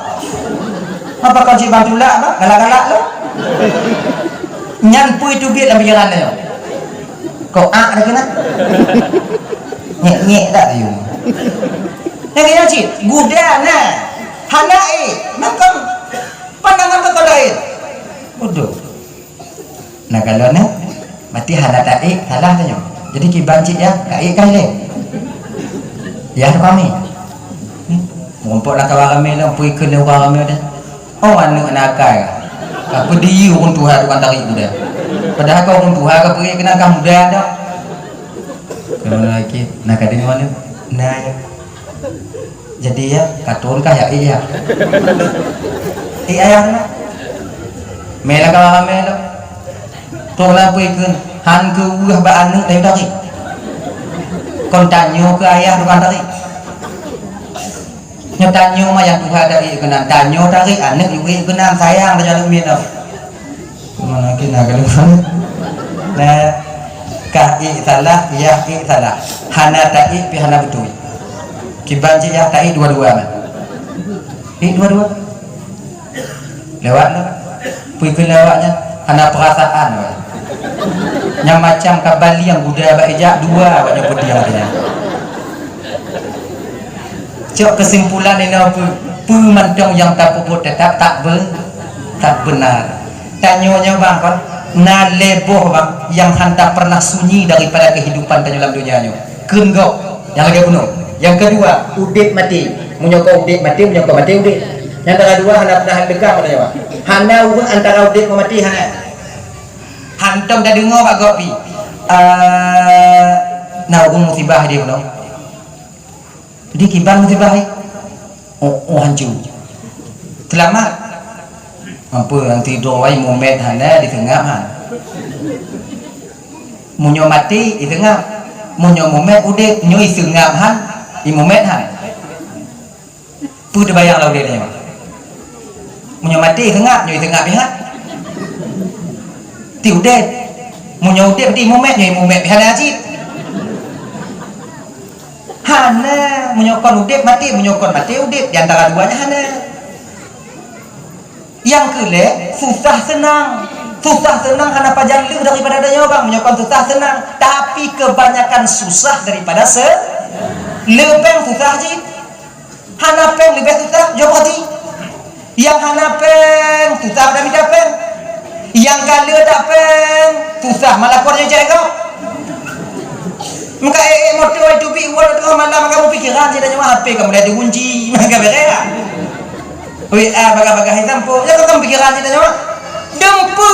Apa kau cit bang tulak bang? Galak-galak lo. Nyan pui teubiet lam pikiran nyoe. Kok ak dah kena? Nyek-nyek tak you? Lagée nyan cit, guda na. Hana ék, makam pandangan kau lain. Bodoh. Nah kalau na, berarti hana taék, salah tanyoe. Jadi kiban cit ya, taék kah ilée? Ya kami. Hmm. Mumpok nak kawan ramé lom, pui keu ureuëng ramé dah. Oh, aneuk nakal. Ka peudiyeu ureuëng tuha tukang tarik muda. Padahal kau ureuëng tuha ka peugah keunan kah muda dah. Keunoe lagi, na ka deungoe ni. Nah, ya. Jadi ya, ka turun kah ya? Iya. Iya, ya, na. Mela ka ramé dah. Tong lampu ikun, han keu weueh bak aneuk dari tarik. Kon tanyoe keu ayah tukang tarik. Nyoe tanyoe mah nyang tuha taék keunan, tanyoe tarék aneuk yue keunan, sayang tanyoe aneuk miet nyoe. Mana kena kalau. Nah, kah ék salah, yah ék salah. Hana taék pi hana beutôi. Kiban cit yah taék dua-dua mah. Ék dua-dua. Lewat lah. Pui keu lewat nyan hana perasaan weh. Nyang macam ka baliang guda bak ijak dua awak nyoe peudiang teuh nyan. Cok kesimpulan inoe peue, peue mantong nyang tapeubuet tetap tak be-, tak benar. Tanyoe nyoe bang kon, na lhée boh bang nyang hanta pernah sunyi daripada kehidupan tanyoe lam dunia nyoe. Kheun gob, nyang lagée bunoe. Nyang keudua, udeb maté. Meunyoe kon udeb maté, meunyoe kon maté udeb. Nyang dara dua hana pernah deungoe pada nyoe. Hana ureuëng antara udeb ngon maté hana. Hantom tadeungoe bak gob pih. Eh, na ureuëng musibah di bunoe. Di kiban musibah hai. Oh, oh hancu. Selamat. Ampun, nanti doa mumet hana diseungap han. Meunyoe maté, iseungap. Meunyoe mumet udeb, nyoe iseungap han, imumet han. Peue teubayang lam udeb nyoe? Meunyoe maté, iseungap, nyoe iseungap pih han. Ti udeb. Meunyoe udeb, ti imumet, nyoe imumet pih hana cit. Hana, meunyoe kon udeb, maté, meunyoe kon maté, udeb. Di antara dua nyan hana. Nyang keu lhée, susah seunang. Susah seunang hana pajan leuh daripada tanyoe bang, meunyoe kon susah seunang. Tapi kebanyakan susah daripada se-, le péng susah cit. Hana péng leubeh susah, jaweueb hati. Nyang hana péng, susah dak mita péng. Nyang ka le dak péng, susah malah kon nyang jai gob. Meuka ék-ék moto ai teubiet uroe teungoh malam, kamu pikiran cit tanyoe, H P kamu dah dikunci, maka beureh. W A bagah-bagah hitam po, ya kamu pikiran cit tanyoe. Dempu.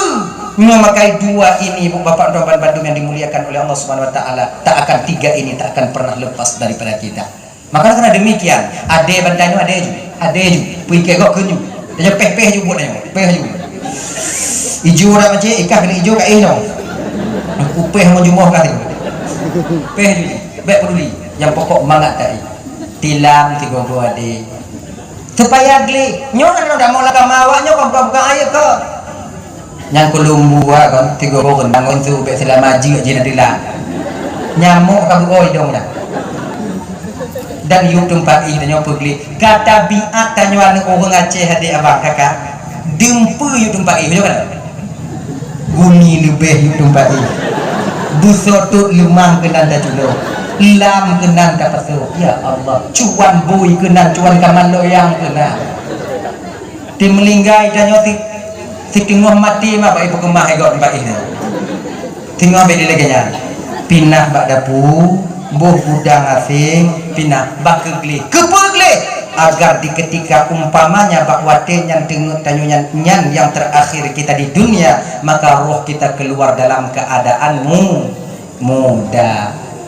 Nyoe makai dua ini, bu bapak dan bandum yang dimuliakan oleh Allah Subhanahu wa Taala, tak akan tiga ini tak akan pernah lepas daripada kita. Maka karena demikian, adé ban tanyoe adé ju, adé ju, pike gok keu ju. Tanyoe péh-péh ju buet tanyoe, péh ju. Ijo dah macam ikah kena ijo kat eh nyoe. Aku péh mau jumoh kah tengok. Péh ju, bèk peduli. Yang pokok mangat tai. Tilam tigo-go adé. Supaya glik. Nyoe kan dah mau lagam awak nyoe buka-buka air ke. Nyang keulumbu kon tigo boh ngon su bék seulama jeuet jih na teulang. Nyamok ka beuoi dong dah. Dan yub teumpat ih tanyoe peugli. Ka tabiat tanyoe aneuk ureueng Aceh adé abang kakak. Deumpeue yub teumpat ih nyoe kan. Gumi leubeh yub teumpat ih. Beusotot leumah keunan taculo. Lam keunan tapasoe. Ya Allah, cuan bui keunan, cuan kaman loyang keunan. Ti meulinggai tanyoe si, si teungoh maté ma bak ibu keumah ego tempat ini. Teungoh beda lagèe nyan. Pinah bak dapu, boh gudang asing, pinah bak keu gleh. Keupeue gleh? Agar di ketika umpamanya bak watèe nyan teungoh tanyoe nyan, nyan yang terakhir kita di dunia, maka roh kita keluar dalam keadaan mu-, muda.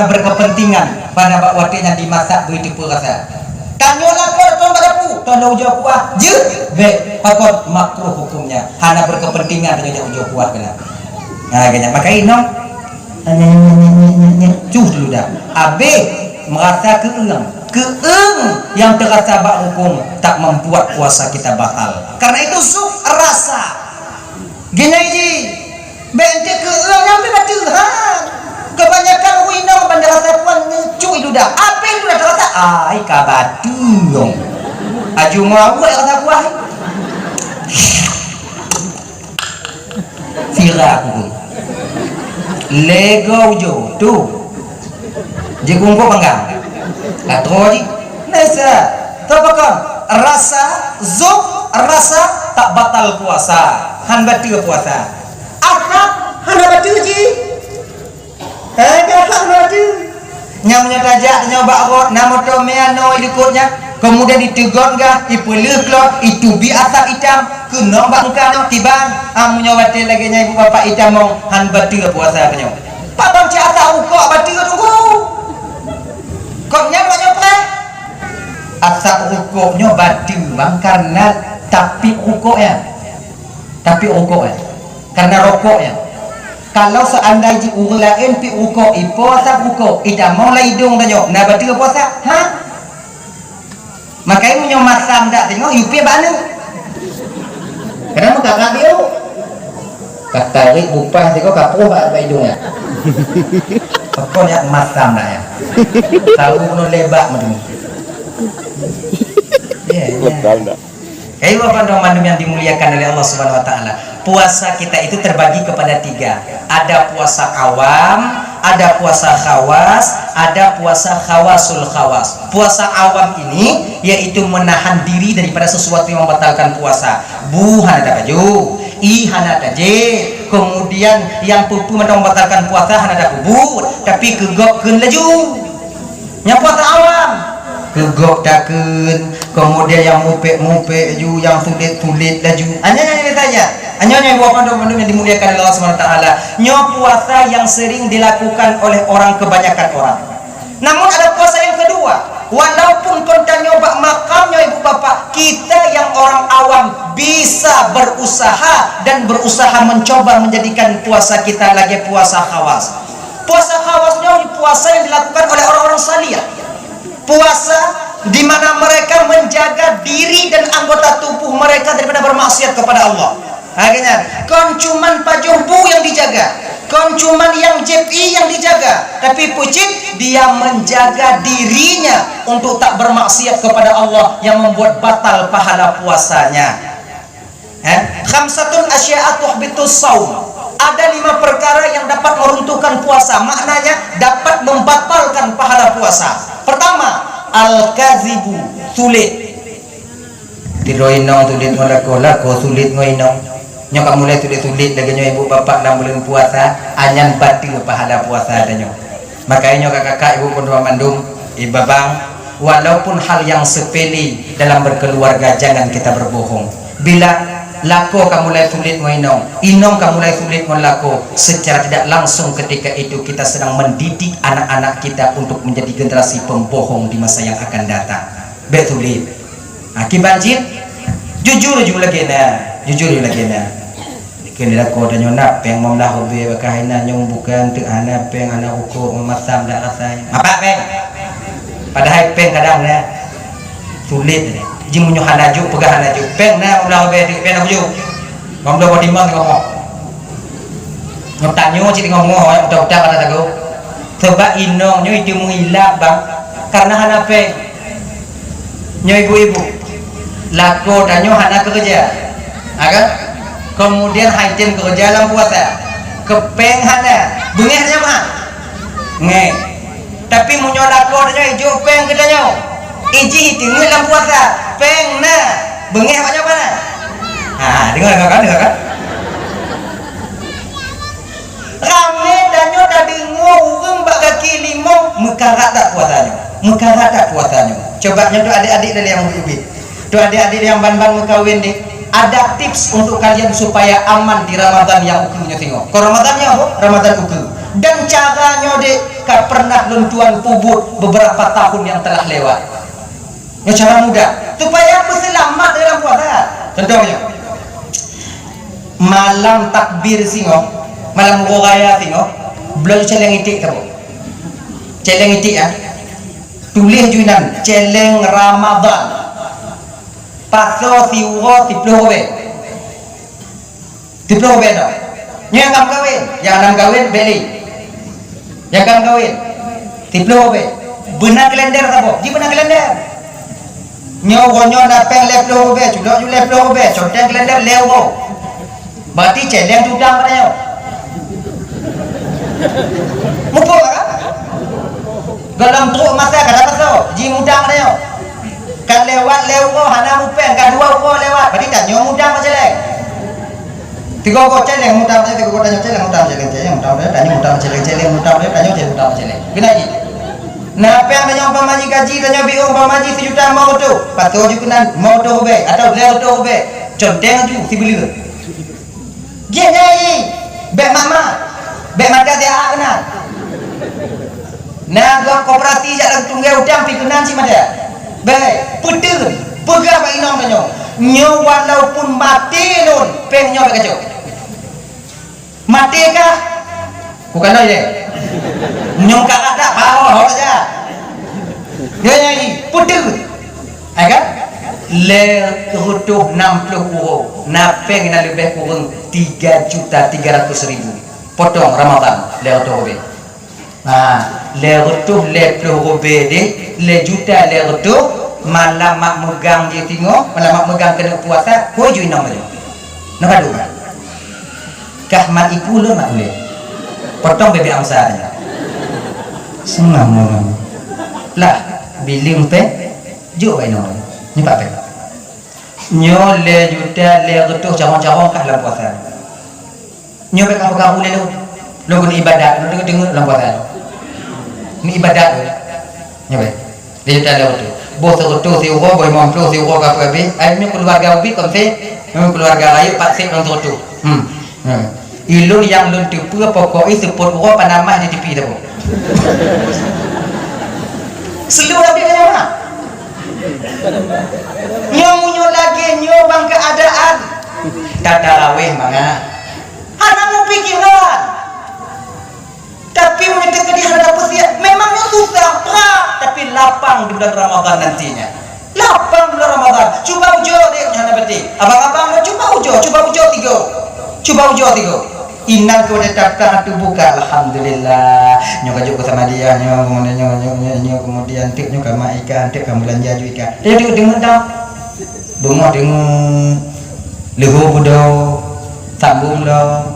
karena berkepentingan pada bak watèe nyan dimasak bri teupeue rasa. Tanyoe lakoe tong bak dapu, tong ujoe kuah, jeuet, bèk, pakon makruh hukumnya. Hana berkepentingan tanyoe jak ujoe kuah keunan. Ha, keunan. Maka inong, cuh dulu dah. Abéh merasa keueung. Keueung yang terasa bak hukum tak membuat puasa kita batal. Karena itu zuk rasa. Geunyai jih, bèk enteuk keu ureueng nyang pih bateue, ha. Kebanyakan ureueng inong bandar rasa puan ngeucui ludah. Apé ludah terasa, ai ka bateue. Aju ngon awak rasa puan. Sira aku tu. Lego ujo tu. Jikungkuk panggang. Atau ji. Nesa. Tau pakon? Rasa, zuk, rasa tak batal puasa. Han bateue puasa. Asap, hana bateue ji. Eh, asap hana bateue. Nyang meunyoe tajak nyoe bak rot, na moto mè anoe likot nyan. Kemudian ditegon gah, ipeuleuh klot, itubi asap itam, keunong bak muka nyoe, kiban. Ah, meunyoe watèe lagèe nyan ibu bapak itamong, han bateue puasa nyoe. Padahai cit asap rukok bateue tunggu. Kok nyan awak nyoe preh? Asap rukok nyoe bateue bang, karena tapi rukok nyan. Tapi rukok nyan. Karena rokok nyan. Kalau seandai jih ureueng laén pi rukok, ipo asap rukok, itamong lam idong tanyoe, na bateue puasa? Ha? Makanya meunyoe masam dak tengok, yue piep bak aneuk. Kenapa kakak dia? Katarik bupah tengok kapur bak, bak idong ya. Pokok nyak masam dak ya. Tahu kena lebak macam ni. Ya, ya. Betul dak? Hei, Bapak dan Ibu yang dimuliakan oleh Allah Subhanahu wa Ta'ala. Puasa kita itu terbagi kepada tiga. Ada puasa awam, ada puasa khawas, ada puasa khawasul khawas. Puasa awam ini yaitu menahan diri daripada sesuatu yang membatalkan puasa. Bu hana tabaju, i hana taje, kemudian yang pupu mantong membatalkan puasa hana tapubuet, tapi keu gob kheun laju. Nyan puasa awam. Keu gob takheun, kemudian nyang mupék-mupék laju, nyang sulet-sulet laju. Hanya nyang ditanya. Hanya nyang buah mandum-mandum yang dimuliakan Allah Subhanahu wa Taala. Nyoe puasa yang sering dilakukan oleh orang, kebanyakan orang. Namun ada puasa yang kedua. Walaupun kon tanyoe bak makam nyoe ibu bapak, kita yang orang awam bisa berusaha dan berusaha mencoba menjadikan puasa kita lagi puasa khawas. Puasa khawas nyoe puasa yang dilakukan oleh orang-orang salih. Puasa di mana mereka menjaga diri dan anggota tubuh mereka daripada bermaksiat kepada Allah. Akhirnya, kon cuman pajoh bu yang dijaga, kon cuman yang jep ie yang dijaga, tapi peucit dia menjaga dirinya untuk tak bermaksiat kepada Allah yang membuat batal pahala puasanya. Eh, khamsatun asya'a tuhbitus saum. Ada lima perkara yang dapat meruntuhkan puasa, maknanya dapat membatalkan pahala puasa. Pertama, al-kazibu, sulet. Tiroe inong sulet ngon lakoe, lakoe sulet ngon inong. Nyoe ka mulai sulet-sulet lagèe nyoe ibu bapak lam buleuen puasa, anyan bateue pahala puasa tanyoe. Makanya nyoe kakak-kakak, ibu pun mandum, ibu babang, walaupun hal yang sepele dalam berkeluarga, jangan kita berbohong. Bila lakoe ka mulai sulet ngon inong, inong ka mulai sulet ngon lakoe, secara tidak langsung ketika itu kita sedang mendidik anak-anak kita untuk menjadi generasi pembohong di masa yang akan datang. Bèk sulet. Ha, kiban cit, jujur ju lagèe na, jujur ju lagèe na. Keu lakoe tanyoe na péng limong blah ribèe, bak hai na nyang bukan teuk hana péng, hana rukok, meumasam dak rasa. Mapak péng. Padahai péng kadang na sulet. Ji meunyoe hana jok, peugah hana jok. Péng na limong blah ribèe teuk, péng na bujur. Limong blah ribèe teuk. Nyoe tanyoe cit teungoh-ngoh, utak-utak kata lagoe. Sabab inong nyoe itu meuhilap, bang. Karena hana péng. Nyoe ibu-ibu, lakoe tanyoe hana keureuja, ha kan? Keumudian han tem keureuja lam puasa, keu péng hana, beungèh nyan meuh? Beungèh. Tapi meunyoe lakoe tanyoe ijok péng keu tanyoe, ijih iteungeut lam puasa, péng na, beungèh awak nyoe hana? Ha, deungoe, deungoe kan, deungoe kan? Ramé tanyoe tadeungoe ureueng bak kaki limong, meukarat that puasa nyoe. Meukarat that puasa nyoe. Coba nyoe tu adik-adik dari yang ubit-ubit. Tu adik-adik yang ban-ban meukawen deh. Ada tips untuk kalian supaya aman di Ramadan yang ukeue nyoe singoh. Kon Ramadan nyang apa? Ramadan ukeue. Dan cara nyoe deh ka pernah lôn tuan peubuet beberapa tahun yang telah lewat. Nyoe cara mudah supaya peuseulamat dalam puasa. Contoh nyoe, malam takbir singoh, malam uroe raya singoh, bloe céléng iték saboh. Céléng iték, ya. Tuléh ju inan, céléng Ramadan. Pasoe siuroe siploh ribèe. Siploh ribèe tau. Nyoe nyang ka meukawen, nyang hana meukawen, bèk lé. Nyang ka meukawen, siploh ribèe. Beuna kalender saboh, ji beuna kalender. Nyoe uroe nyoe na péng lhèe ploh ribèe, culok ju lhèe ploh ribèe, conteng kalender lhèe uroe. Berarti céléng ju udang pada nyoe. Muphom kan? Gohlom trok masa ka dapat soe, ji mudang pada nyoe. Ka lewat lhèe uroe hana mupéng, ka dua uroe lewat, berarti tanyoe mudang bak céléng. Tiga uroe céléng mudang bak céléng, tiga uroe tanyoe céléng mudang bak céléng, céléng mudang bak céléng, tanyoe mudang bak céléng, céléng mudang bak céléng, tanyoe céléng mudang bak céléng. Keunan jih. Na péng tanyoe umpama jih gaji tanyoe biôh umpama jih sijuta limong reutôh, pasoe ju keunan limong reutôh ribèe atau lhèe reutôh ribèe. Conteng ju sibuleuen. Jih nyai, bèk mak-mak, bèk maté siat keunan. Na gob koperasi jak lam tunggée udang pi keunan cit maté. Bèk, peuteun, peugah bak inong tanyoe, nyoe walaupun maté lôn, péng nyoe bèk kacok. Maté kah? Bukan lôn lé. Nyoe ka ada, bawa ho saja. Nyoe nyai, peuteun. Hai kan? Lhèe reutôh nam ploh uroe, na péng na leubeh kureueng tiga juta tiga ratus ribu. Potong Ramadan, lhèe reutôh ribèe. Ha, lhèe reutôh lhèe ploh ribèe deh, lhèe juta lhèe reutôh, malam mak meugang jih singoh, malam mak meugang keuneuk puasa, kue ju inong tadi. Na padub kan? Kah mat iku lôn mat ulèe. Potong bebek angsa tadi. Seungam ureueng. Lah, bileueng péng, jok bak inong. Nyoe pat péng. Nyoe lhèe juta lhèe reutôh carông-carông kah lam puasa. Nyoe bèk kabu-kabu lé lôn. Lôn keuneuk ibadat, lôn deungoe-deungoe lam puasa. Ni ibadat lôn. Nyoe bèk. Lhèe juta lhèe reutôh. Boh seureutôh siuroe, boh limong ploh siuroe ka habéh. Ai nyoe keuluwarga ubit kon sép, nyoe keuluwarga rayeuk pat sép lôn seureutôh. Hmm. Hmm. Ilôn nyang lôn teupeue pokok jih seupôt uroe panamah di tipi saboh. Seuleueng habéh nyoe na. Nyoe meunyoe lagèe nyoe bang keuadaan. Tatarawéh mangat. Hana meupikéran. Tapi meunyoe teukeudi hana dapeusiat, memang nyoe susah, brat, tapi lapang di bulan Ramadhan nantinya. Lapang di bulan Ramadhan. Cuba ujoe deh, hana beutôi. Abang-abang dah cuba ujoe, cuba ujoe tiga. Cuba ujoe tiga. Inan keu watèe tapeugah teubuka, alhamdulillah. Nyoe ka jok keu samadiyah, nyoe, nyoe, nyoe, nyoe, nyoe, kemudian teuk nyoe ka mak ikan, teuk ka beulanja ju ikan. Dia deungon dah. Beungoh deungon, leuhô beudôh, sambông lom,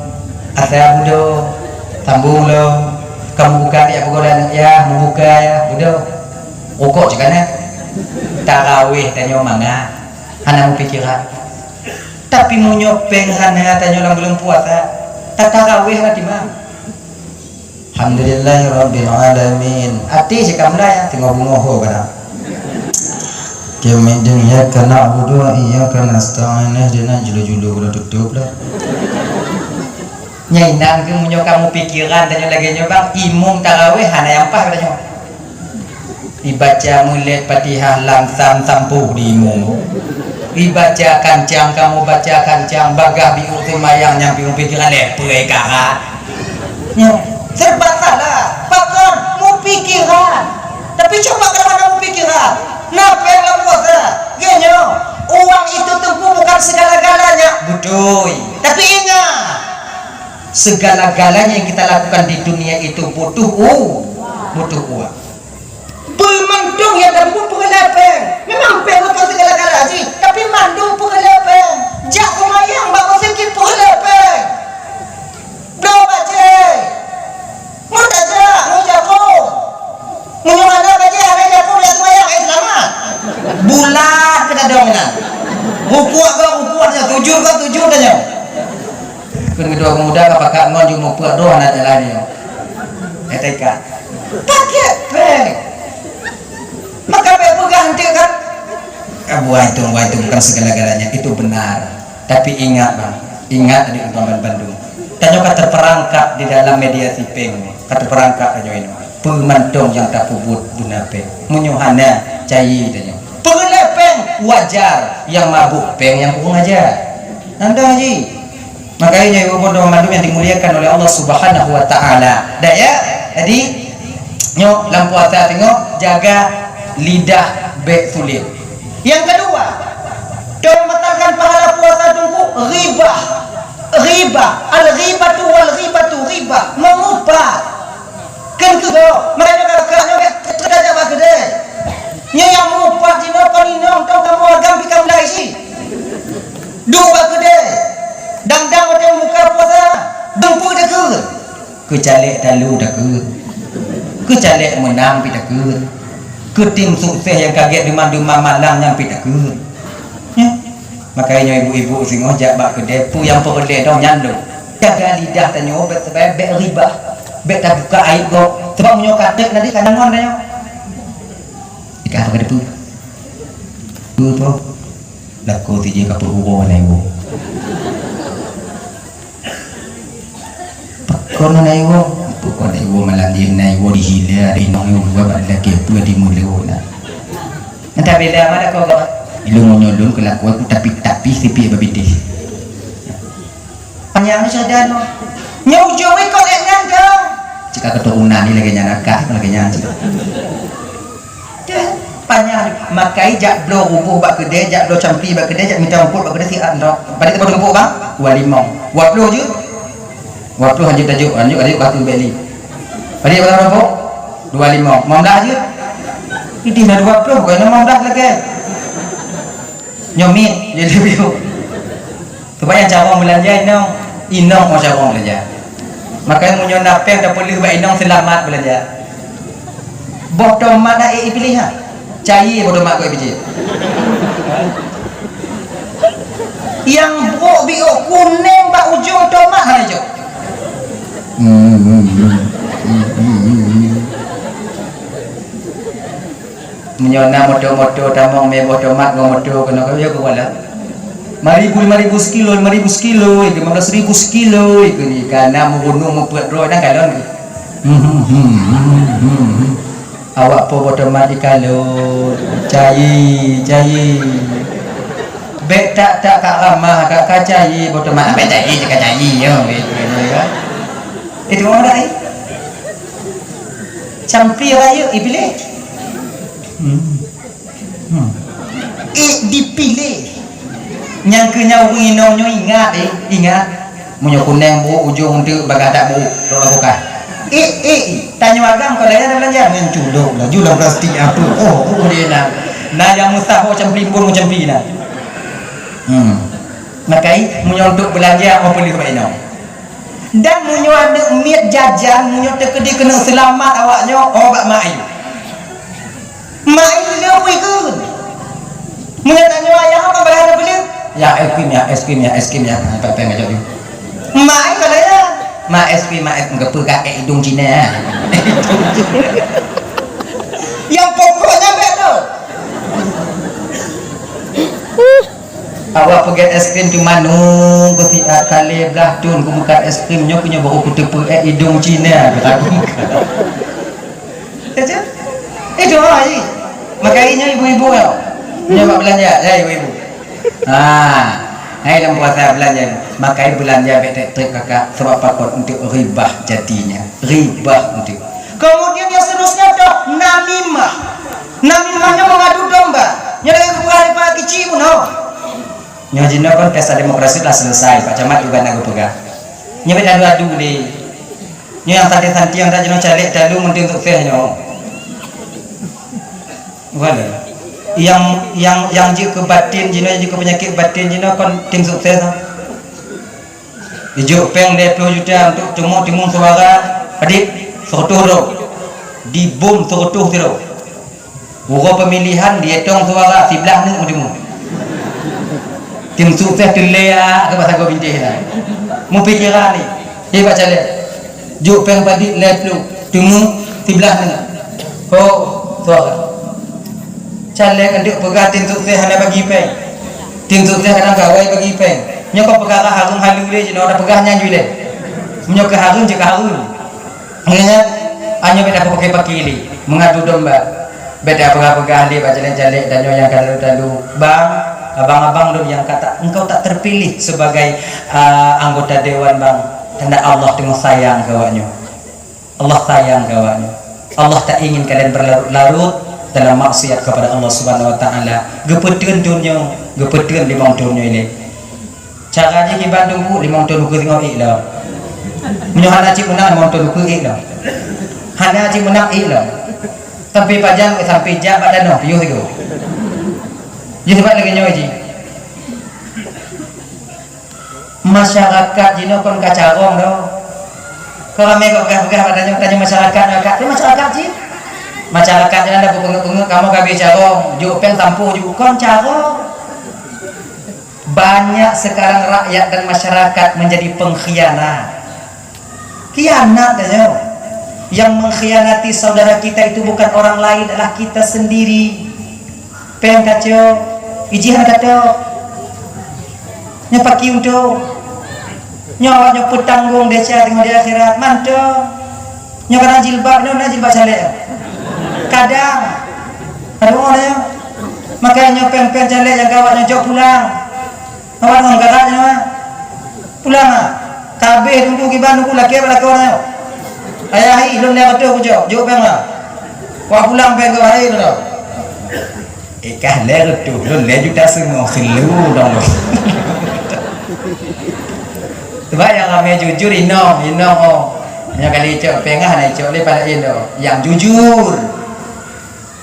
asa beudôh, sambông lom. Ka meubuka, ya, peugoda aneuk, ya, meubuka, ya, beudôh. Rukok cit ka na. Tarawéh tanyoe mangat, hana meupikéran. Tapi meunyoe péng hana tanyoe lam buleuen puasa, tatarawéh hana timang. Alhamdulillahirabbil alamin. Até cit ka mulai, teungoh beungoh ho kadang. Keumidan iyyaka na'budu wa iyyaka nasta'in, ihdinas julu-julu udah tutup dah. Nyang inan keu meunyoe ka meupikéran tanyoe lagèe nyoe bang, imum tarawéh hana nyang paih tanyoe. Ibaca mulod Fatihah lam sam sampôh di imum. Ibaca kancang, kamoe baca kancang, bagaih biôh seumayang nyang piôh pikiran lé peue karat. Nyoe, serba salah. Pakon? Meupikiran. Tapi cuba kalau hana meupikiran. Na péng lam puasa. Geuh nyoe, uang itu Teungku bukan segala-galanya. Beutôi. Tapi ingat, segala-galanya yang kita lakukan di dunia itu butuh u-, butuh uang. Peue mantong nyang tapeubuet peureulèe péng. Memang péng bukan segala-gala jih, tapi mandum peureulèe péng. Jak seumayang bak meuseujid peureulèe péng. Bloe bajèe. Ngon tajak, ngon japông. Meunyoe hana bajèe, hana japông, jak seumayang, eh, seulamat. Bulat keu tadong inan. Rukuk keu rukuk, sujud keu sujud tanyoe. Keu keudua peumuda ka pakat ngon jeuet mupeuet droe hana jalan nyoe. Eh, teuka. Pakai péng. Maka péng peugah henteu kan? Ah, buah itu, buah itu bukan segala-galanya. Itu benar. Tapi ingat, Bang. Ingat, adik abang bandum. Tanyoe ka terperangkap di dalam media sipeng. Ka terperangkap tanyoe ini. Peue mantong nyang tapeubuet guna péng. Meunyoe hana, cayi tanyoe. Peureulèe péng wajar, nyang mabök péng nyang kurang ajar. Nanda ji. Makanya ibu-ibu dan mandum yang dimuliakan oleh Allah Subhanahu wa taala. Dah ya? Jadi nyoe lam puasa tengok jaga lidah bèk sulet. Yang kedua, dalam membatalkan pahala puasa tunggu ghibah. Ghibah, al-ghibatu wal ghibatu ghibah, mengumpat. Kheun keu gob, meunyoe ka leuka nyoe bèk teuka jak bak keudè. Nyoe nyang meupat jinoe kon inong tông kamoe agam pih ka mulai jih. Duek bak keudè. Dang-dang watèe buka puasa, dumpeue takheun. Keu caleg talu takheun. Keu caleg meunang pih takheun. Keu tim sukses nyang ka gèt deumam-deumam malam nyan pih takheun. Nyoe. Makanya ibu-ibu singoh jak bak keudè, peue nyang peureulèe dong nyan lôn. Jaga lidah tanyoe bèk, bèk, bèk ribah. Bèk tabuka aib gob. Sebab meunyoe ka trép nanti ka ngon tanyoe. Ika apa kata peue? Peue tu? Laku tijih ka peue uroe na ibu. Pakon na iwoe? Pakon na iwoe malam jih na iwoe dihila, inong iwoe buat bak lelaki peue di mulut na. Entah bela mana kau kau. Ilung meunyoe lôn kelakuan ku tapi-tapi sipit babitih. Panyang ni syahdan. Nyoe ujong ikot lek nyan tu. Cika keturunan ni lagi nyan akah lagi nyan cika. Dah, panyang. Makai jak bloe ruboh bak keudè, jak bloe campi bak keudè, jak mita rumput bak keudè siat ntok. Pada tempat rumput bang? Dua limong. Dua puluh je. Dua puluh lanjut tajuk, lanjut, lanjut batu beli. Pada tempat rumput? Dua limong. Lima belas je. Ini dah dua puluh, bukan lima belas lagi. Nyoe miet, jadi biu. Supaya carông beulanja inong, inong mau carông beulanja. Makanya meunyoe na péng tapeuleueh bak inong seulamat beulanja. Boh tomat na ék ipilih ha. Cai boh tomat kau ipijit. Yang brok biôk kunéng bak ujong tomat hana ijok. Nyoe na moto-moto tamong meuboh tomat ngon moto keunoe ka yue keu kuala. Lima ribu, lima ribu sekilo, lima ribu sekilo, lima belas ribu sekilo, ikeu ni ka na meugunong meupeuet droe dan kalon. Awak po boh tomat ikalon, cayi, cayi. Bèk tak-tak ka ramah ka, ka cayi boh tomat. Bèk cayi, ka cayi, yo, gitu, gitu, ya. Itu orang dah, eh. Campli rayeuk ipiléh. Hmm. Hmm. Eh, dipiléh. Nyang keu nyan ureueng inong nyoe ingat, eh, ingat. Meunyoe kuneng brôk ujong teuk bagah dak brôk, rot lakokan. Eh, eh, eh, tanyoe agam ka laya dah beulanja ngon culok laju lam plastik apa. Oh, oh, dia na. Na nyang meusah ho campli pun campli na. Hmm. Makai meunyoe untuk beulanja ho peuleuh bak inong. Dan meunyoe aneuk miet jajan, meunyoe teukeudi keuneuk seulamat awak nyoe, oh, bak mak ayah. Mak ayah le bui keu. Meunyoe tanyoe ayah apa barang ada beli? Ya, es krim ya, es krim ya, es krim ya. Apa yang ngajak ni? Mak ayah kalau ya. Mak es krim, mak es krim ke peugah eh, hidung Cina ya. Yang pokoknya beda. Awak peugah es krim cuma nunggu siat kali belah tun ku buka es krim nyoe, nyoe baru ku teupeu eh, hidung Cina. Kata aku. Kata, "Eh, jom, eh, jom, ah, eh." Makai nyoe ibu-ibu tau. Nyoe bak beulanja, ya, ibu-ibu. Ha, hai lam puasa beulanja. Makai beulanja bèk trép-trép kakak, sebab pakon untuk ribah jatinya. Ribah untuk. Kemudian yang seterusnya adalah namimah. Namimah nyoe mengadu domba. Nyoe lagèe geupeugah lé Pak Keuchik bunoe. Nyoe jinoe kon pesta demokrasi telah selesai, Pak Camat juga na geupeugah. Nyoe bèk adu-adu lé. Nyoe nyang santi-santi nyang dak jinoe caleg talu meuntang sukses nyoe. Bukan lé. Nyang, nyang, nyang jeuet keu batin jinoe, jeuet keu peunyakét batin jinoe kon tim sukses. Ijok péng lhèe plôh juta untuk teumuk timun suara, padit, seureutôh droe. Dibom seureutôh sidroe. Uroe pemilihan dietong suara siblaih neuk meuteumé. Tim sukses teulia keu basa goe bintéh na. Meupikiran ni, di bak caleg. Jok péng padit lhèe plôh, teumé siblaih neuk. Ho, suara. Caleg andeuk peugah tim sukses hana bagi péng. Tim sukses kadang gawai bagi péng. Nyoe kon peukara hareuem haleue lé jinoe, dak peugah nyan ju lé. Meunyoe keu hareuem cit keu hareuem. Nyan, nyan, nyoe bèk tapaké-paké lé, mengadu domba. Bèk tapeugah-peugah lé bak caleg-caleg dan nyoe nyang ka talu-talu. Bang, abang-abang lôn nyang ka ta-, engkau tak terpilih sebagai, ah, anggota dewan, Bang. Tanda Allah teungoh sayang keu awak nyoe. Allah sayang keu awak nyoe. Allah tak ingin kalian berlarut-larut dalam maksiat kepada Allah Subhanahu wa Taala. Geupeuteun thôn nyoe, geupeuteun limong thôn nyoe lé. Cara jih kiban teungku, limong thôn ukeue singoh ék lom. Meunyoe hana cit meunang, limong thôn ukeue ék lom. Hana cit meunang, ék lom. Sampai pajan, sampai jak bak danau, piôh sigoe. Jih sebab lagèe nyoe jih. Masyarakat jinoe kon ka carông doh. Keu ramé kok peugah-peugah bak tanyoe, tanyoe masyarakat nyoe ka. Tapi masyarakat jih. Masyarakat nyoe dah beungeut-beungeut, kamoe ka habéh carông. Jok péng sampôh ju kon carông. Banyak sekarang rakyat dan masyarakat menjadi pengkhianat. Khianat tanyoe. Yang mengkhianati saudara kita itu bukan orang lain, adalah kita sendiri. Péng tacok, ijih hana tacok. Nyoe paki untông. Nyoe awak nyoe peutanggong desya teungoh di akhirat. Mantong. Nyoe kadang jilbab, nyoe na jilbab caleg. Kadang. Aduh, nyoe. Makanya nyoe péng-péng caleg nyang ka awak nyoe jok pulang. Awak ngon galak nyoe, ah. Pulang, ah. Ka habéh teungku kiban teungku lakèe bak lakoe nyoe. Ayah hi, lôn lhèe reutôh kujok, jok péng, ah. Wak pulang péng keu hai lôn. Eh, kah lhèe reutôh, lôn lhèe juta seungoh, seuleu dong lôn. Sebab nyang ramé jujur inong, inong, oh. Nyoe kali icok péng, ah, na icok lé pala inong. Nyang jujur.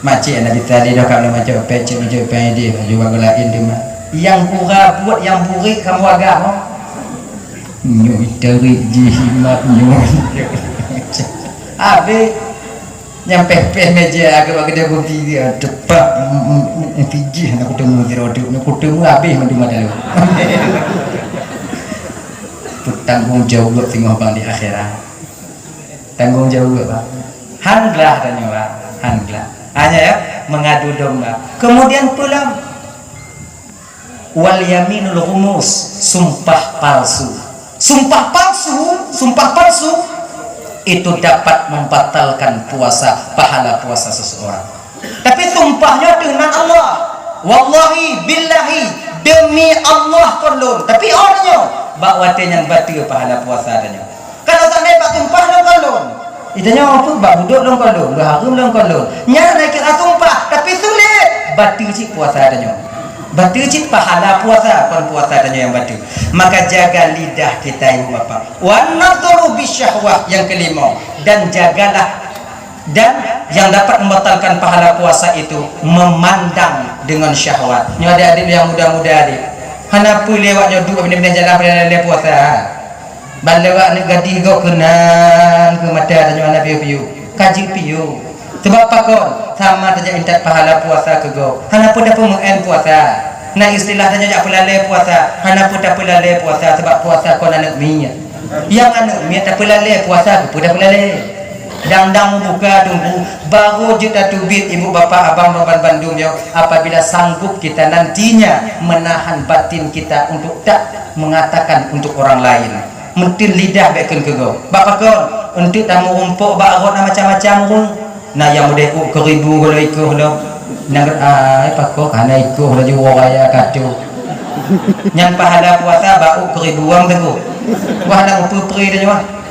Macik Nabi tadi dah kalau macam pecek macam pede baju bangga lain tu mah. Yang pura buat yang burik kamu agak mau. Nyoe tarik jimat nyoe. Habis nyampe peh meja aku bagi dia kopi dia tepak pijih nak ketemu di roduk nak ketemu habis madu madu. Bertanggung jawab tengok bang di akhirat. Tanggung jawab bang. Han glah tanya bang. Han glah. Hanya ya, mengadu domba. Kemudian pulang, wal yaminul ghumus, sumpah palsu. Sumpah palsu, sumpah palsu itu dapat membatalkan puasa, pahala puasa seseorang. Tapi sumpahnya dengan Allah. Wallahi, billahi, demi Allah kon lôn. Tapi oh tanyoe, bak watée nyan bateue pahala puasa tanyoe. Kalau seandai bak sumpah lôn kon lôn. Itanyoe apa? Bak budok lôn kon lôn, bak hareuem lôn kon lôn. Nyan na kira sumpah, tapi sulet. Bateue cit puasa tanyoe. Bateue cit pahala puasa, kon puasa tanyoe nyang bateue. Maka jaga lidah kita, ibu bapa. Wa nadhuru bisyahwah, yang kelima. Dan jagalah, dan yang dapat membatalkan pahala puasa itu memandang dengan syahwat. Nyoe adik-adik yang muda-muda adik. Hana peue lé awak nyoe duek bini-bini jalan pada lé puasa. Ban lewat aneuk gadih gob keunan keu mata tanyoe hana piôh-piôh. Ka jeuet piôh. Sebab pakon? Sama tajak intat pahala puasa keu gob. Hana peue tapeumeu'en puasa. Na istilah tanyoe jak peulalée puasa. Hana peue tapeulalée puasa sebab puasa kon aneuk miet. Nyang aneuk miet tapeulalée puasa, keupeue tapeulalée? Dang-dang mubuka Teungku, baru jeuet tateubiet ibu bapa abang raban bandum nyoe apabila sanggup kita nantinya menahan batin kita untuk tak mengatakan untuk orang lain. Meuteun lidah bék kheun keu gob. Bak pakon? Eunteuk tameurumpok bak rot na macam-macam ureuëng. Na nyang meudeh ôk keuribu golom ikoh lom. Nang ai pakon hana ikoh laju woe raya kacau. Nyan pahala puasa bak ôk keuribu wang teungku. Wah nang peupri tanyoe.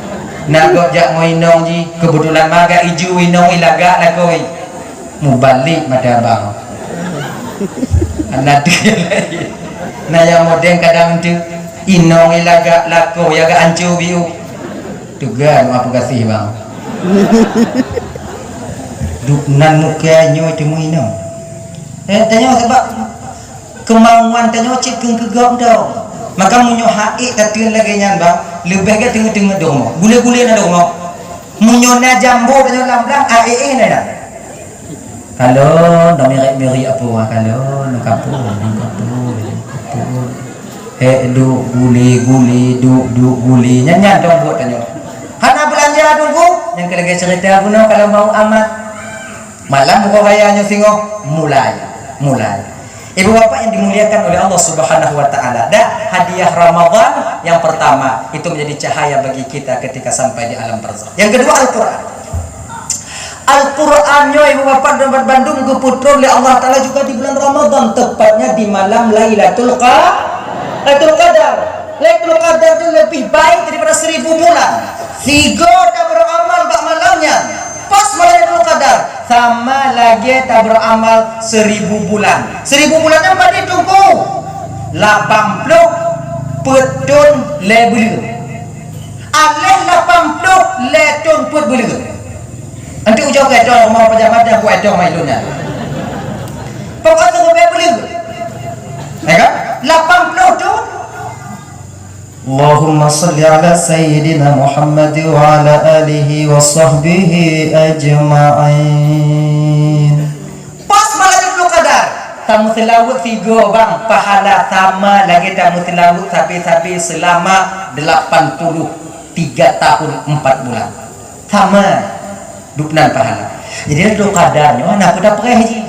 Na gob jak ngon inong jih, keubeutulan ma agak iju inong i lagak lakoe. Mubalek mata abang. Anak tu. Na nyang modeng kadang tu inong i lagak lakoe ya agak ancu biu. Teuga doa peugaséh bang. Duek nan muka nyoe teumui inong. Eh, tanyoe sebab kemauan tanyoe cit keu keugok dong. Maka meunyoe haék tateun lagée nyan bang, leubeh gét teungeut-teungeut doh rumoh. Gulé-gulé na doh rumoh. Meunyoe na jambo tanyoe lam blang, a éh éh na. Kalon, dah mirék-mirék apa wah kalon, kapur, kapur, kapur. Eh, duk guli-guli, duk, duk guli. Nyan, nyan dong buet tanyoe. Hana beulanja tunggu, nyang keu lagée cerita bunoe kalau mau amat. Malam buka raya nyoe singoh, mulai, mulai. Ibu bapak yang dimuliakan oleh Allah Subhanahu wa taala, dah hadiah Ramadan yang pertama itu menjadi cahaya bagi kita ketika sampai di alam barzakh. Yang kedua Al-Qur'an. Al-Qur'an nyoe ibu bapak dan bandum geupeutrön lé Allah Taala juga di bulan Ramadan, tepatnya di malam Lailatul Qa-, Lailatul Qadar. Lailatul Qadar itu lebih baik daripada seribu bulan. Sigo taberamal bak malam nyan. Pas malam Lailatul Qadar, sama lagée taberamal seribu bulan. Seribu bulan nyan padum tungku? Lapan ploh peuet thon lhée buleuen. Aleh lapan ploh lhée thon peuet buleuen. Nanti ujoe keu etoh rumoh pajan madah buat etoh mai lôn nyan. Pokok tu lhée buleuen. Ya kan? Lapan ploh thon. Allahumma salli ala sayyidina Muhammad wa ala alihi wa sahbihi ajma'in. Pas malam Lailatul Qadar, tameuseulaweuet sigo bang, pahala sama lagée tameuseulaweuet sabe-sabe seulama delapan puluh tiga tahun empat bulan. Sama, dubnan pahala. Jadi Lailatul Qadar nyoe hana peue tapreh jih.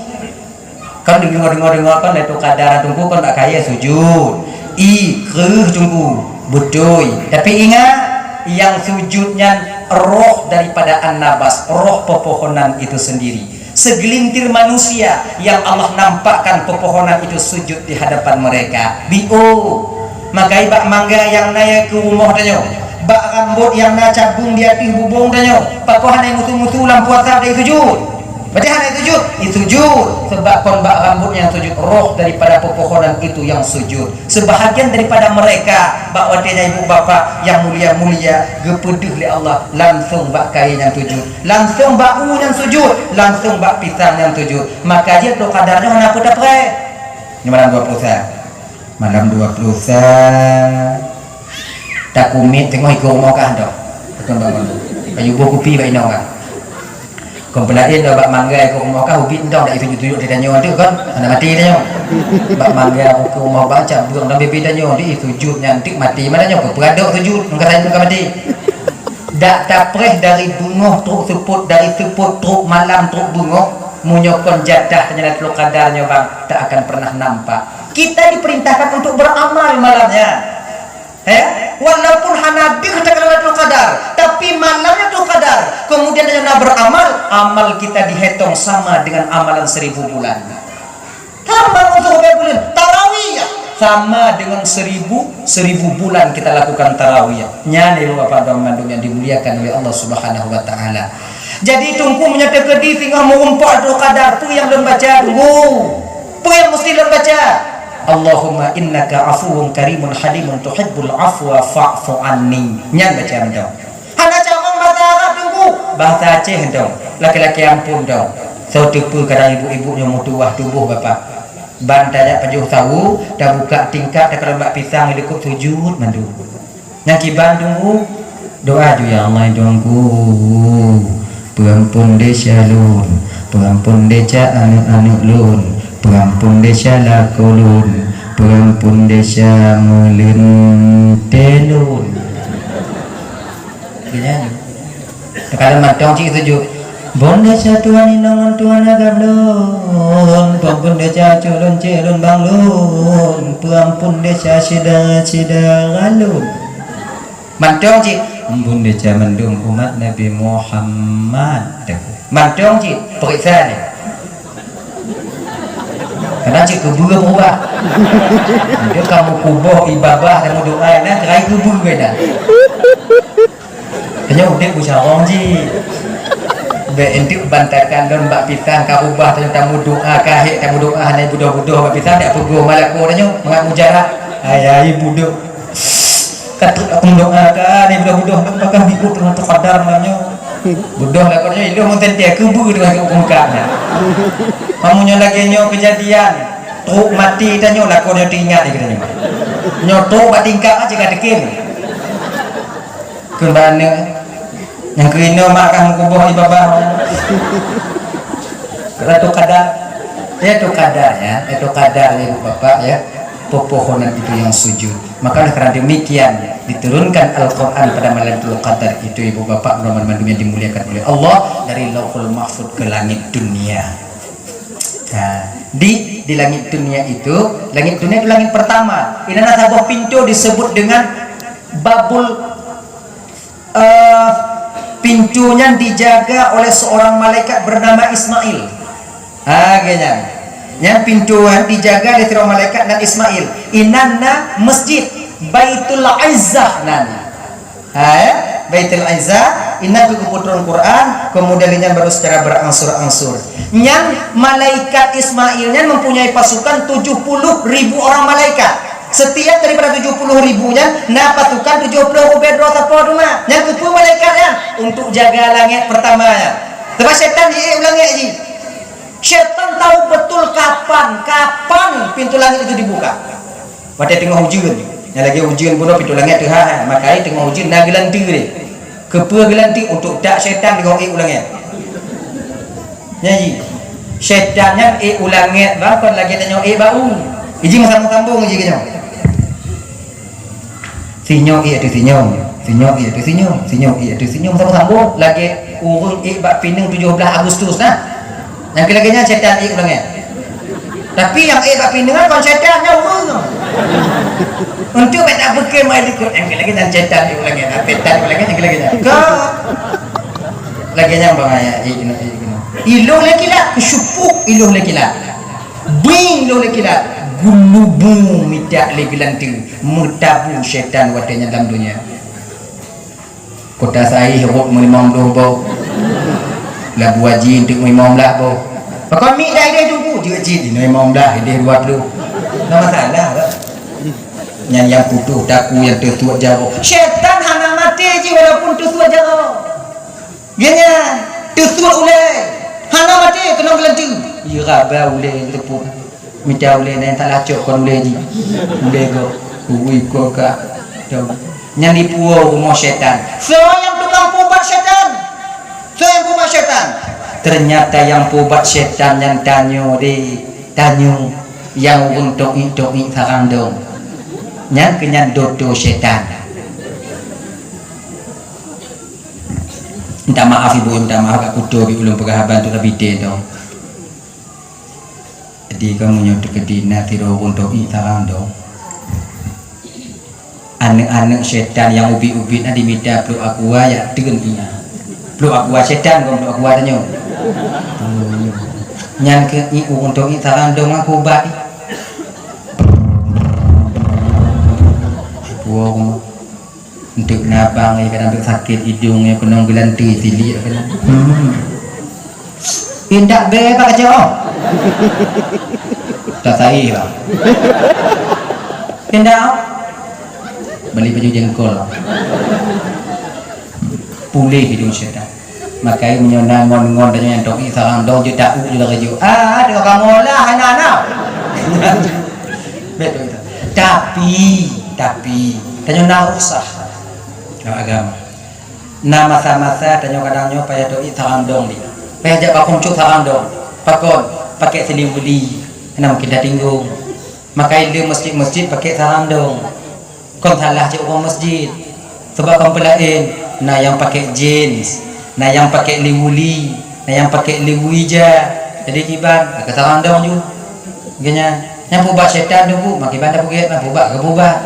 Kan deungoe-deungoe-deungoe kan Lailatul Qadar tungku kan bak kayée sujud. I kreueh tungku. Beutôi. Tapi ingat, yang sujud nyan roh daripada an-nabas, roh pepohonan itu sendiri. Segelintir manusia yang Allah nampakkan pepohonan itu sujud di hadapan mereka. Biôh. Maka bak mangga nyang na keu rumoh tanyoe, bak rambot nyang na cabeueng di ateueh bubông tanyoe, pakon hana musu-musu lam puasa dai sujud? Berarti hana sujud, i sujud. Sebab kon bak rambot nyang sujud, roh daripada pepohonan itu yang sujud. Sebahagian daripada mereka, bak watée nyan ibu bapak yang mulia-mulia, geupeudeuh lé Allah langsung bak kayée nyang sujud. Langsung bak u nyang sujud, langsung bak pisang nyang sujud. Maka jih Lailatul Qadar nyoe hana peue tapreh. Nyoe malam dua puluh sa. Malam dua puluh sa. Takumiet teungoh ikoh rumoh kah dah. Betul bangun. Kayu boh kupi bak inong kah. Kon peulaén dah bak mangga ikoh rumoh kah ubit entong dak sujud-sujud di tanyoe tu kan. Hana mati tanyoe. Bak mangga ikoh rumoh bak cabeueng dan bibit tanyoe di sujud nyan tik mati mana nyoe. Peuradok sujud, mangka tanyoe ka mati. Dak tapreh dari beungoh trok seupôt, dari seupôt trok malam trok beungoh. Meunyoe kon jatah tanyoe Lailatul Qadar nyoe, bang, tak akan pernah nampak. Kita diperintahkan untuk beramal malamnya. Eh, walaupun hana deuh takalon Lailatul Qadar, tapi malam Lailatul Qadar, kemudian tanyoe na beramal, amal kita dihitung sama dengan amalan seribu bulan. Tambah untuk bulan tarawih, sama dengan seribu, seribu bulan kita lakukan tarawih. Nyan, ibu bapak dan mandum yang dimuliakan oleh Allah Subhanahu wa Taala. Jadi, Teungku, meunyoe teukeudi singoh meurumpok Lailatul Qadar, peue nyang lôn baca, Teungku? Peue nyang mesti lôn baca? "Allahumma innaka afuwun karimun halimun tuhibbul afwa fa'fu anni." Nyan baca mantong. Hana carông bahasa Arab, Teungku. Bahasa Aceh mantong. Laki-laki ampôn mantong. Soe teupeu kadang ibu-ibu nyoe meutuwah tuboh, Bapak. Ban tajak pajoh sawu, tabuka tingkap, takalon bak pisang, likot sujud mandum. Nyang kiban, Teungku, doa ju, "Ya Allah, Tuhanku, peuampun desya lôn, peuampun desya aneuk-aneuk lôn, peuampun desya lakoe lôn, peuampun desya meuleuntée lôn." Geuhnyan. Takalon mantong cit sujud. "Ampun desya Tuhan inong ngon Tuhan agam lôn, peuampun desya cok lôn cek lôn bang lôn, peuampun desya syedara-syedara lôn." Mantong cit, "Ampun desya mandum umat Nabi Muhammad." Mantong cit, peuriksa nyoe. Kadang cit keubeue beurubah. Dia kamu kuboh ié babah dan meudoa, nah, keurai keubeue dah. Tanyoe udeb beucarông jih. Bék enteuk bantakan lôn bak pisang ka ubah, tanyoe tameudoa, ka hék tameudoa, hana budoh-budoh bak pisang, dak peugoh malakoe tanyoe, mangat mujarab. Hai, hai, budok. Ka trok aku meudoa, ka ni budoh-budoh, apakah diikut dengan takdir malam nyoe? Budoh lakoe tanyoe, ilôn meuntén tiek, keubeue teungoh ungkapnya. Meunyoe lagée nyoe keujadian, trok maté tanyoe, lakoe nyoe teuingat lé geutanyoe. Nyoe trok bak tingkap aja ka teuken. Keumbana nyang keunoe mak kah meukuboh ié babah. Lailatul Qadar. Lailatul Qadar, ya, Lailatul Qadar, ya, Ibu Bapak, ya. Pepohonan itu yang sujud. Maka oleh karena demikian diturunkan Al-Quran pada malam Lailatul Qadar itu, Ibu Bapak, teman-teman yang dimuliakan oleh Allah, dari Lauhul Mahfud ke langit dunia. Nah, di di langit dunia itu, langit dunia itu langit pertama. Ini ada sebuah pintu disebut dengan Babul Eh, pintu nyan dijaga oleh seorang malaikat bernama Ismail. Ha, geuhnyan. Nyan pintu nyan dijaga lé sidroe malaikat nan Ismail. Inan na masjid Baitul Izzah nan. Ha, ya? Baitul Izzah, inan geupeutrön Quran, kemudian nyan baru secara berangsur-angsur. Nyan malaikat Ismail nyan mempunyai pasukan tujuh puluh ribu orang malaikat. Setiap daripada tujuh puluh ribu nyan na pasukan tujuh puluh ubé droe sapo teuma. Nyan keupeue malaikat nyan? Untuk jaga langét pertama nyan. Sebab syaitan jiék u langét jih. Syaitan tahu betul kapan, kapan pintu langit itu dibuka. Watée teungoh ujeuen. Nyang lagée ujeuen bunoe pintu langét teuhah, maka teungoh ujeuen na geulanteue deh. Keupeue geulanteue? Untuk dak syaitan teungoh ék u langét. Nyan jih. Syaitan nyan ék u langét bah kon lagée tanyoe ék bak u. Iji meusambong-sambong iji keunyoe. Sinyoe ék ateueh sinyoe, sinyoe ék ateueh sinyoe, sinyoe ék ateueh sinyoe, meusambong-sambong lagée ureuëng ék bak pineung tujoh blaih Agustus nah. Nyang keu lagée nyan syaitan ék u langét. Tapi nyang ék bak pineungan kon syaitan, nyan ureuëng. Untuk bak tapeukeue mai likot, nyang keu lagée nyan syaitan ék u langét, syaitan ék u langét nyang keu lagée nyan. Ka lagée nyan bang ayah ék keunoe, ék keunoe. Ilôn lé kilat, keusyupuk ilôn lé kilat. Bing ilôn lé kilat, geulubu mitak lé geulanteue, meutabu syaitan watée nyan lam donya. Kota Saih rot meulimong ploh boh. Labu Aji enteuk meulimong blaih boh. Pakon miet dah ideh Teungku? Jeuet cit inoe limong blaih, ideh dua ploh. Hana masalah bah. Nyan nyang putôh takue nyang teusuet jaroe. Syaitan hana maté jih walaupun teusuet jaroe. Geuhnyan teusuet ulée. Hana maté keunong geulanteue. Iraba ulée teupot. Mita ulée nyan salah cok kon ulée jih. Ulée gob. Ui, gob ka. Nyan dipuwoe rumoh syaitan. Soe nyang tukang peuubat syaitan? Soe nyang peuubat syaitan? Ternyata nyang peuubat syaitan nyan tanyoe deh. Tanyoe nyang ureuëng toiek-toiek sarang dong. Nyan keuh nyan doto syaitan. Minta maaf ibu, minta maaf gak kuto bi ulôn peugah haba tu Rabite tu. Di kamoe nyoe teukeudi na sidroe ureueng toh ié sarang dong. Aneuk-aneuk syaitan nyang ubit-ubit na dimita pluek aqua jak teun ié. Pluek aqua syaitan kon pluek aqua tanyoe. Nyan keuh ié ureueng toh ié sarang dong aku ubat. Aku ureueng Enteuk na bang, ya, kadang enteuk sakét idong, ya, keunong geulanteue silik, ya, keunong. Hmm. Indak bé bak kacau. Tak saih, bang. Indak. Beli baju jengkol. Puléh idong syaitan. Makai meunyoe na ngon-ngon tanyoe nyang toh ié sarang dong jeuet taeu jeuet lagée jeuet. Ah, adoe kamoe lah hana-hana. Betul itu. Tapi, tapi tanyoe na rukhsah dalam agama. Na masa-masa tanyoe kadang nyoe payah toh ié sarang dong di. Payah jak bakong cok sarang dong. Pakon? Pakai siliwuli. Hana mungkin tatinggong. Makai le masjid-masjid pakai sarang dong. Kon salah cit uroe masjid. Sabab kon peulaén, na nyang pakai jeans, na nyang pakai liwuli, na nyang pakai liwu ija. Jadi kiban, ka sarang dong ju. Geunya, nyang peubat syaitan tu, Bu, makiban dah peuget, nah, peubat ke peubat.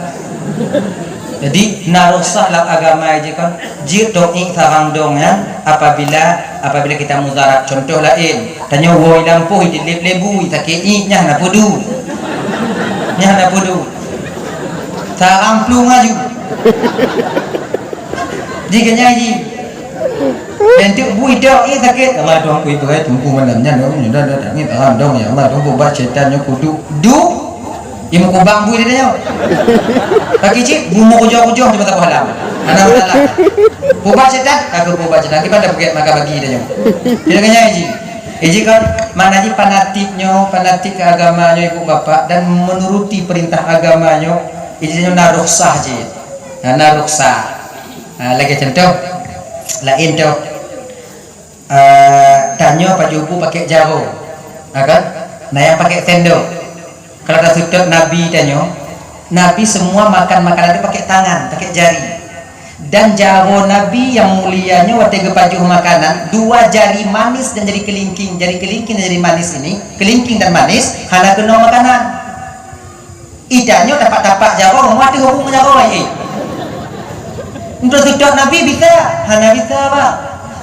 Jadi, na rukhsah lam agama je kan, jeuet toh ié sarang dong nyan apabila, apabila kita mudarat. Contoh laén, tanyoe woe lampôh dilep lebu, sakét ié nyan na peudu. Nyan na peudu. Sarang plueng aju. Ji kenyai ji. Dan tu bui dak ni sakét. Allah Tuhan kui berai tunggu malam nyan dong. Dah dah dah ni tahan dong ya Allah. Tunggu bat syaitan nyoe kudu du. Imu kubang bui dia nyoe. Kaki cik bumu kujong-kujong di mata pahala. Anak salah. Bubat syaitan, aku bubat syaitan. Kita dah bukit maka bagi dia nyoe. Dia kenyai ji. Eh, ji kan, mana ji fanatik nyoe, fanatik ke agama nyoe ibu bapak dan menuruti perintah agama nyoe, eh, ji nyoe na rukhsah ji. Na, na rukhsah. Ha, lagée contoh, laén tu, eh, tanyoe pajoh bu pakai jaroe, ha kan? Na nyang pakai sendok. Kalau taseutôt Nabi tanyoe, Nabi semua makan makanan tu pakai tangan, pakai jari. Dan jaroe Nabi yang mulia nyoe watée geupajoh makanan, dua jari manis dan jari kelingking, jari kelingking dan jari manis ini, kelingking dan manis, hana keunong makanan. Ita nyoe tapak-tapak jaroe, rumoh teuh hubung jaroe, eh. Untuk seutôt Nabi bisa? Hana bisa, Pak.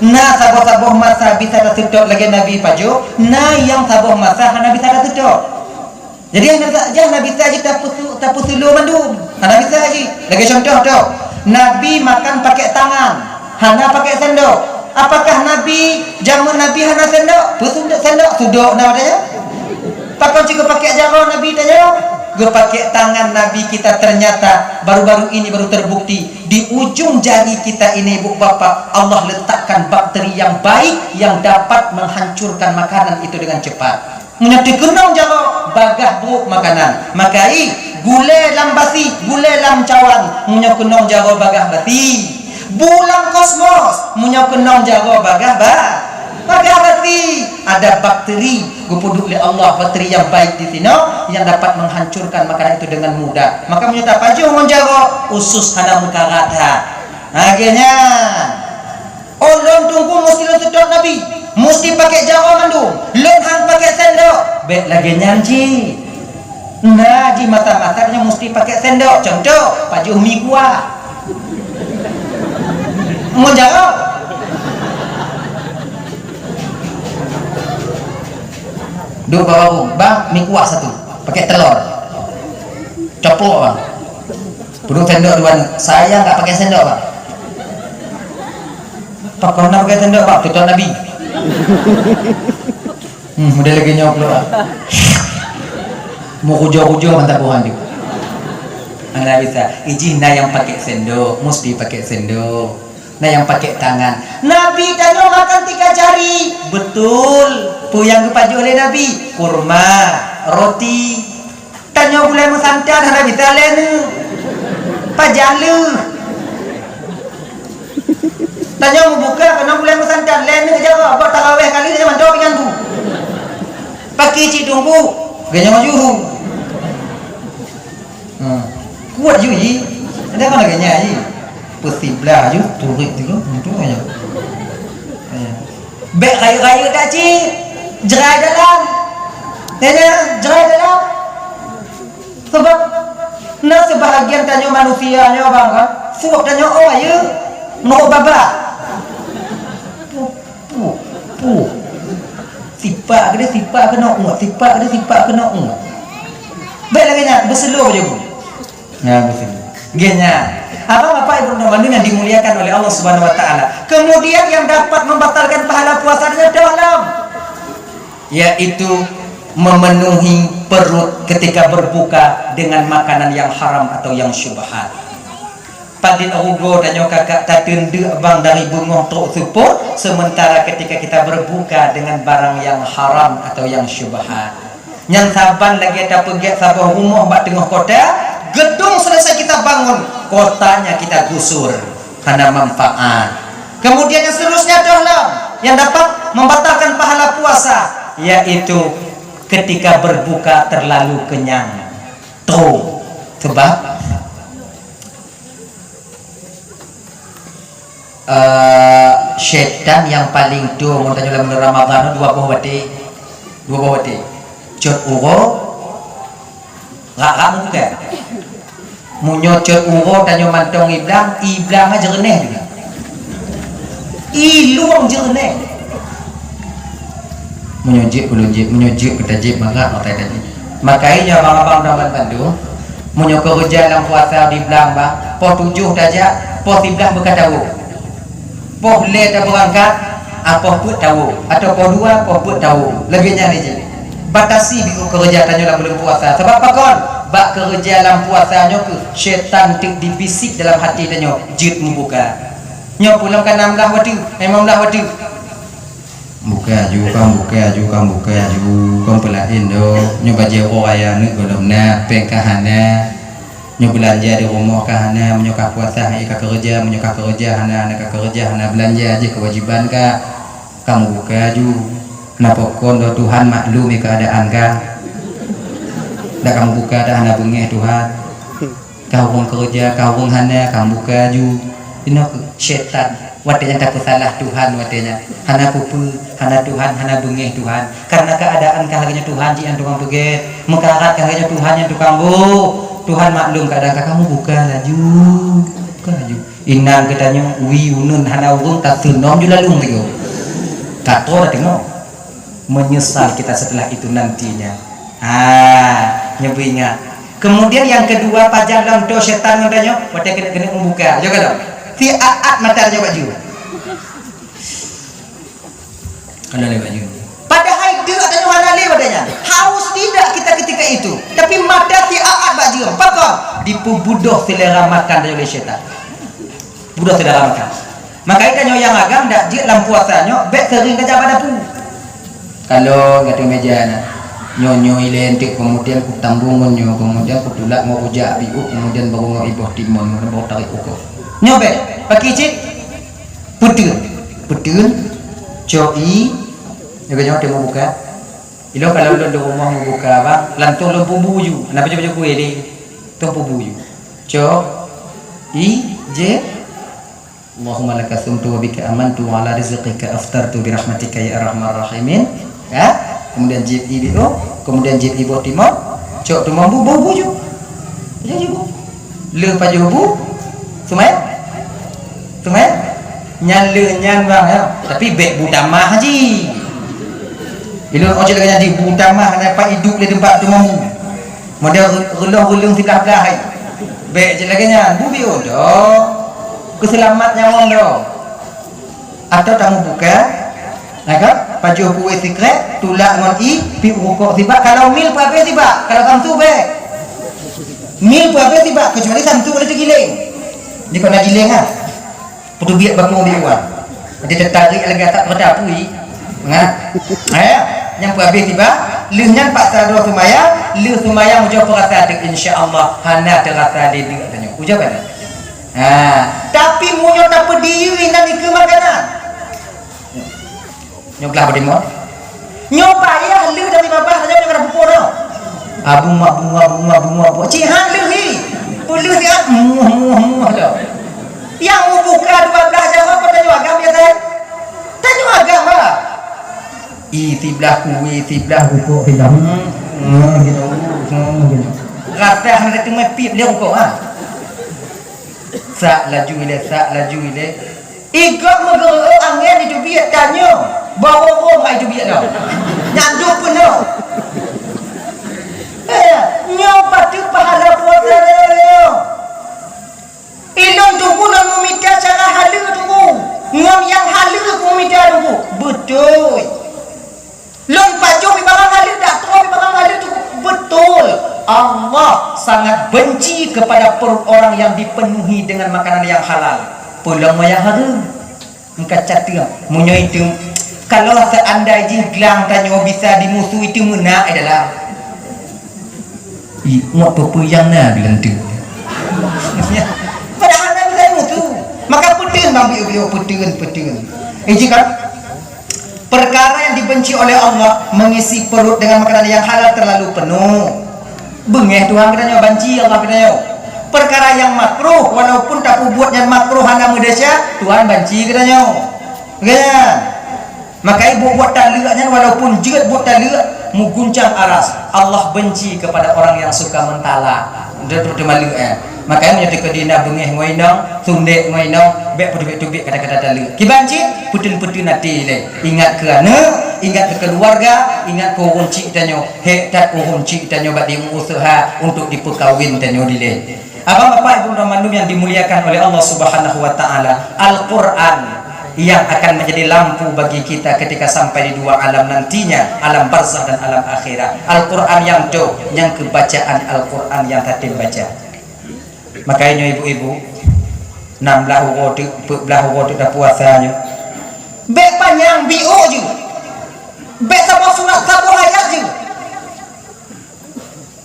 Na saboh-saboh masa bisa taseutôt lagée Nabi pajoh, na nyang saboh masa hana bisa taseutôt. Jadi hana bisa, jah Nabi bisa ji tapeusu-, tapeusulo mandum. Hana bisa ji. Lagée contoh tu, Nabi makan pakai tangan, hana pakai sendok. Apakah Nabi, jameun Nabi hana sendok? Peusudok sendok, sudok na watée nyan. Pakon cit geupakék jaroe Nabi tanyoe? Geupakék tangan Nabi kita, ternyata baru-baru ini baru terbukti. Di ujung jari kita ini, bu bapak, Allah letakkan bakteri yang baik yang dapat menghancurkan makanan itu dengan cepat. Meunyoe teukeunong jaroe, bagah brok makanan. Makai gulée lam basi, gulée lam cawan. Meunyoe keunong jaroe, bagah basi. Bu lam kosmos, meunyoe keunong jaroe bagah ba-, bagah basi. Ada bakteri geupeuduek lé Allah, bakteri yang baik di sinoe yang dapat menghancurkan makanan itu dengan mudah. Maka meunyoe tapajoh ngon jaroe, usus hana meukarat that. Ha, lagée nyan. Oh, lôn teungku musti lôn seutôt Nabi, musti pakai jaroe mandum. Lôn han pakai sendok. Bék lagée nyan cit. Na ji masa-masa nyoe musti pakai sendok. Contoh, pajoh mi kuah. Ngon jaroe. Duek bak warong, "Bang, mi kuah satu, pakai telor." Coplok, Bang. Peuduek sendok dua, "Saya nggak pakai sendok, Bang." "Pakon na pakai sendok, Bang? Tutoe Nabi." Hmm, model lagée nyoe pula. Meukujoh-kujoh mantap buhan tu. Hana bisa. Ijih na nyang pakai sendok, musti pakai sendok. Na nyang pakai tangan. Nabi tanyoe makan tiga jari. Betul. Peue nyang geupajoh lé Nabi? Kurma, roti. Tanyoe gulai meusantan hana bisa lé neuh. Pajan leuh. Tanyoe meubuka keunoe gulai meusantan lé neuh jaroe, bak taraweh kali tanyoe mantong pingan bu. Paki cit tunggu, ganyong juhu. Ha. Kuat ju ji. Ada kan lagée nyan ji. Peuti blah ju, turit tu, untung aja. Ya. Bék rayeuk-rayeuk dak cit. Jrai dalam. Nyan jrai dalam. Sebab na sebahagian tanyoe manusia nyoe bang kan, suok tanyoe oh ayeue, meuruek babah. Puh, puh, puh. Sipak keudeh, sipak keunoe uet, sipak keudeh, sipak keunoe uet. Baik lagèe nyan, beuseuloh je bu. Ya, beuseuloh. Nggih nyan. Abang, Bapak, Ibu, teman-teman yang dimuliakan oleh Allah Subhanahu wa Taala. Kemudian yang dapat membatalkan pahala puasa dengan dalam, yaitu memenuhi perut ketika berbuka dengan makanan yang haram atau yang syubhat. Padit rugoe tanyoe kakak tateun deuk bang dari beungoh trok seupôt, sementara ketika kita berbuka dengan barang yang haram atau yang syubhat. Nyan saban lagèe tapeugèt saboh rumoh bak teungoh kota, geudong selesai kita bangun, kotanya kita gusur, hana manfaat. Kemudian yang seterusnya adalah yang dapat membatalkan pahala puasa, yaitu ketika berbuka terlalu kenyang. Trôk. Sebab, eh, syaitan nyang paleng tueng meunyoe lam buleuen Ramadhan dua boh watèe. Dua boh watèe. Cot uroe, rak-rak meubuka. Meunyoe cot uroe tanyoe mantong iblang, iblang jeureunéh juga. Ilueng jeureunéh. Meunyoe jeuet ulôn jeuet, meunyoe jeuet keu tajeuet, maka mata tajeuet. Maka nyoe abang-abang dan bandum, meunyoe keureuja lam puasa di blang bang, poh tujoh tajak, poh siblaih beukatawoe. Poh lhèe tabeurangkat, ah, poh peuet tawoe, atau poh dua, poh peuet tawoe. Lagèe nyan jih. Batasi biôh keureuja tanyoe lam buleuen puasa. Sabab pakon? Bak keureuja lam puasa nyoe keuh syaitan teuk dibisik dalam hati tanyoe, jeuet meubuka. Nyoe peue lom ka nam blah watèe, limong blah watèe. Buka aju, kang buka aju, kang buka aju, kang peulaén doh. Nyoe bajèe uroe raya aneuk gohlom na, péng ka hana. Nyoe beulanja di rumoh ka hana, meunyoe ka puasa hai ka keureuja, meunyoe ka keureuja hana, hana ka keureuja hana beulanja jih keuwajéban ka. Kang buka aju. Napa kon doh Tuhan maklum keadaan ka. Dak kang buka dak hana beungèh Tuhan. Ka ureueng keureuja, ka ureueng hana, ka buka aju. Inoe keuh syaitan. Watèe nyan tapeusalah Tuhan watèe nyan. Hana peue-peue, hana Tuhan, hana beungèh Tuhan. Karena keadaan ka lagèe nyoe Tuhan jih nyang tukang peugèt. Meukarat ka lagèe nyoe Tuhan nyang tukang boh. Tuhan maklum keadaan ka, kamoe buka laju. Buka laju. Inan geutanyoe wie uneuen hana ureueng taseunom ju lalong tigo. Ka tô tateungoh. Menyesal kita setelah itu nantinya. Ha, nyoe beuingat. Kemudian yang kedua, pajan lom tô syaitan ngon tanyoe, watèe keuneuk-keuneuk meubuka. Jok ka lom. Siat-at mata tanyoe bak ju. Hana lé bak ju. Padahai deuk tanyoe hana lé watèe nyan. Haus tidak kita ketika itu. Tapi mata siat-at bak ju. Pakon? Dipeubudoh selera makan tanyoe lé syaitan. Budoh selera makan. Maka tanyoe nyang agam dak jeuet lam puasa nyoe, bèk seuring tajak bak dapu. Kalau gata meja na, nyoe-nyoe ilèe enteuk, kemudian kutambong ngon nyoe, kemudian kutulak ngon rujak biôh, kemudian baru ngon iboh timon, kemudian baru tarék ukoe. Nyoe bèk, pakri cit. Peuteun. Peuteun. Cok ie. Nyoe nyoe teuh meubuka. Ilôn kalau lôn di rumoh meubuka bang, langsung lôn pubu ju. Hana pajoh-pajoh kueh lé. Lôn pubu ju. Cok. Ie, jép. Allahumma laka sumtu wa bika amantu wa ala rizqika aftartu bi rahmatika ya arhamar rahimin. Ya. Kemudian jép ie biôh, kemudian jép iboh timon, cok timon bu, bu, bu ju. Jadi bu. Lheuh pajoh bu, seumayang. Seumayang. Nyan lheuh nyan bang ya. Tapi bèk bu tamah ji. Ilôn ojek lagèe nyan ji bu tamah, hana pat idup lé teumpat timon bu. Model reuloh-reuloh siblah-blah hai. Bèk jeuet lagèe nyan, bu biôh doh. Keuseulamat nyawöng doh. Atau tameubuka, na kan? Pajoh kueh sikrek, tulak ngon ie, piep rukok sibak. Kalau mil peuhabéh sibak, kalau samsu bèk. Mil peuhabéh sibak, kecuali samsu ka lheueh teugiléng. Jikon na giléng ha. Peuteubiet bakong di luwa. Jadi teutarek lagèe atak peurata apui. Nah. Eh, nyang peuhabéh tiba, lheuh nyan paksa droe seumayang, lheuh seumayang ujoe peurasa teuk, insya Allah hana teurasa lé deuk tanyoe. Ujoe ka na. Ha, tapi meunyoe tapeudiri nan dikeue makanan. Nyoe glah beudeungoe. Nyoe payah lheuh dari babah saja nyoe kada pupuk nyoe. Abu mabu mabu mabu mabu. Cit han lheuh hi. Peulheuh siat muah muah muah dah. Nyang meubuka dua belah jam apa tanyoe agam ya saya? Tanyoe agam lah. I siblah kuwi, siblah rukok, siblah, hmm, hmm, gitu, hmm, gitu. Rasa hana teumé pip lé rukok, ha. Sak laju ilé, sak laju ilé. I gob meugeureuek angén iteubiet tanyoe, bak ureueng ka iteubiet nyoe. Nyan duek peunoh. Eh, nyoe pateuet pahala puasa nyoe. Ilôn Teungku lôn meumita cara haleue Teungku. Ngon nyang haleue kumita Teungku. Beutôi. Lôn pajoh pi barang haleue, dak troh pi barang haleue Teungku. Beutôi. Allah sangat benci kepada perut orang yang dipenuhi dengan makanan yang halal. Peue lom nyang hareuem. Engka cateung, meunyoe itu, kalau seandai jih glang tanyoe bisa dimusu itu meunak adalah. Ih, ngot peue-peue nyang na bilang tu. Padahal na bisa dimusu. Maka peuteun bang biu-biu, peuteun, peuteun. Eh, jika perkara yang dibenci oleh Allah mengisi perut dengan makanan yang halal terlalu penuh. Beungéh Tuhan geutanyoe, banci Allah geutanyoe. Peukara nyang makruh, walaupun tapeubuet nyan makruh hana meudesya, Tuhan banci geutanyoe. Kan? Makajih buet-buet taleuek nyan walaupun jeuet buet taleuek, meuguncang aras. Allah benci kepada orang yang suka mentalak. Dia tu teuma leuek, eh. Makajih meunyoe teukeudi na beungéh ngon inong, sundek ngon inong, bék peuteubiet-teubiet kata-kata taleuek. Kiban cit, peuteun-peuteun até lé. Ingat keu aneuk, ingat keu keuluwarga, ingat keu ureueng chik tanyoe. Hék that ureueng chik tanyoe bak diusaha untuk dipeukawen tanyoe dilée. Abang, bapak, ibu, dan mandum yang dimuliakan oleh Allah Subhanahu wa Ta'ala, Al-Quran yang akan menjadi lampu bagi kita ketika sampai di dua alam nantinya, alam barzakh dan alam akhirat. Al-Quran nyang tôh, nyang keubacaan Al-Quran nyang tatem baca. Makajih nyoe ibu-ibu, nam blah uroe teuk, peuet blah uroe teuk tapuasa nyoe. Bék panyang, biôk jeuet. Bék saboh surat, saboh ayat jeuet.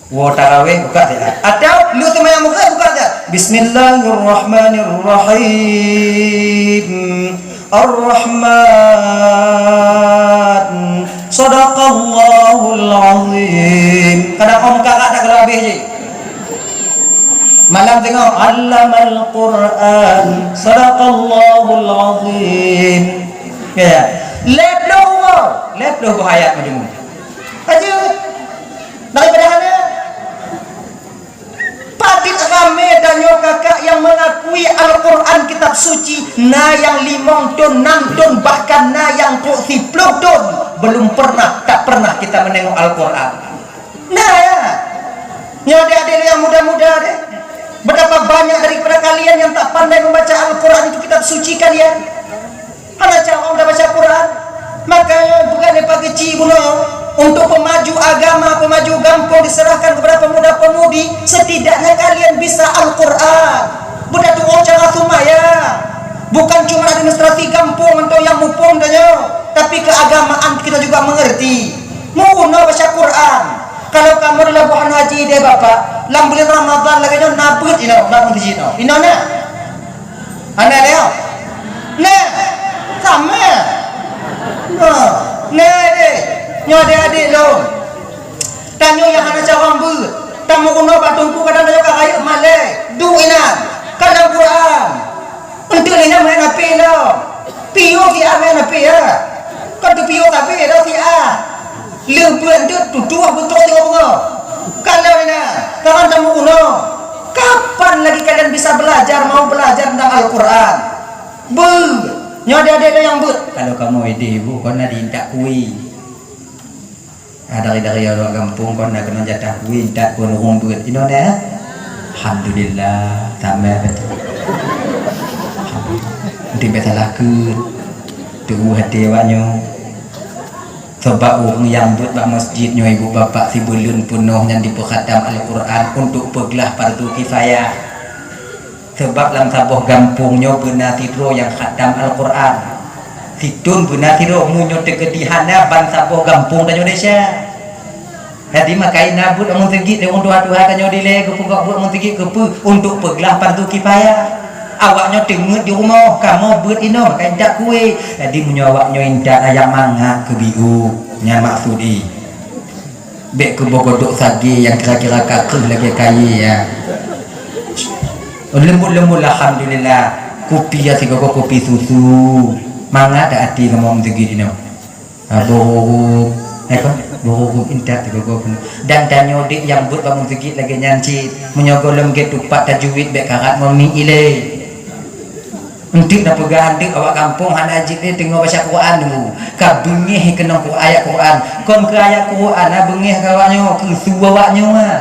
Woe taraweh buka saja. Atau lu seumayang Maghrib buka saja. Bismillahirrahmanirrahim. Ar-Rahman. Sadaqallahul Azim. Kadang om kakak tak kalau habis je. Malam tengok, Allamal Quran. Sadaqallahul Azim. Ya. Lhèe ploh uroe, lhèe ploh boh ayat majeumu. Aja. Daripada hana. Padit ramé tanyoe kakak yang mengakui Al-Quran kitab suci, na yang limong ton, nam ton, bahkan na yang trok siploh ton. Belum pernah, tak pernah kita menengok Al-Quran. Nah, ya. Nyoe adik-adik yang muda-muda deh. Betapa banyak daripada kalian yang tak pandai membaca Al-Quran itu kitab suci kalian. Hana carông tabaca Quran. Makanya bukan daripada kecil bunoe. Untuk pemaju agama, pemaju gampông diserahkan kepada pemuda-pemudi, setidaknya kalian bisa Al-Quran. Budak tuh cara sembahyang. Bukan cuma administrasi gampông untuk yang muphom tanyoe, tapi keagamaan kita juga mengerti. Meurunoe baca Quran. Kalau kamoe di Labuhan Haji deh Bapak, lam buleuen Ramadhan lagèe nyoe na beuet inoe, na beuet inoe. Inoe na? Hana lé? Na. Sama. Ha. Na deh. Nyoe adék-adék lôn. Tanyoe nyang hana carông beuet. Tameurunoe bak teungku kadang tanyoe ka rayeuk malèe. Duek inan. Kadang Quran. Enteuk lé nyan meunan api lom. Piôh siat meunan api, ya. Kon teupiôh tapi dah siat. Leubeut enteuk tutoe beutôi tiga bunga. Kalau lé nyan, kawan tamu unoe. Kapan lagi kalian bisa belajar, mau belajar tentang Al-Quran? Beuet. Nyoe adék-adék nyang beuet. Kalau kamoe idéh, Bu, kon na diintat kueh. Ah, dari-dari awak gampông kon na keunong jatah kueh, intat kon ureueng beuet. Inoe na? Alhamdulillah, tambah beutôi. Alhamdulillah. Mungkin biasa laku. Teuh hati awak nyoe. Sebab ureueng nyang beuet bak masjid nyoe, ibu bapak, sibuleuen peunoh nyan dipeuhatam Al-Quran untuk peuglah fardu kifayah. Sebab lam saboh gampông nyoe beuna sidroe nyang khatam Al-Quran. Sithôn beuna sidroe, meunyoe teukeudi hana, ban saboh gampông tanyoe desya. Jadi, makajih na beuet lam meuseujid, lé ureueng tuha-tuha tanyoe dilée geupeugah beuet meuseujid keupeue? Untuk peuglah fardu kifayah. Awak nyoe teungeut di rumoh, kamoe beuet inoe, makajih intat kueh. Jadi, meunyoe awak nyoe intat, ayam mangat keu biôh. Nyan maksud jih. Bék keuboh godok sagée nyang kira-kira ka kheueh lagée kayée, ya. Leumbot-leumbot, alhamdulillah. Kupi, ya, sigoe kupi susu. Mangat dak até kamoe meuseujid inoe. Ah, bururu, eh, apa? Bururu intat, tiga puluh. Dan tanyoe dek nyang buet bangun sigit lagèe nyan cit. Meunyoe gohlom gét tupat tajwid bèk karat ngon mi ilée. Enteuk na peugah, enteuk awak gampông hana jeuet lé teungoh baca Quran dulu. Ka beungéh keunong Qur-, ayat Quran. Kon keu ayat Quran, na beungéh keu awak nyoe, keu su awak nyoe, ha.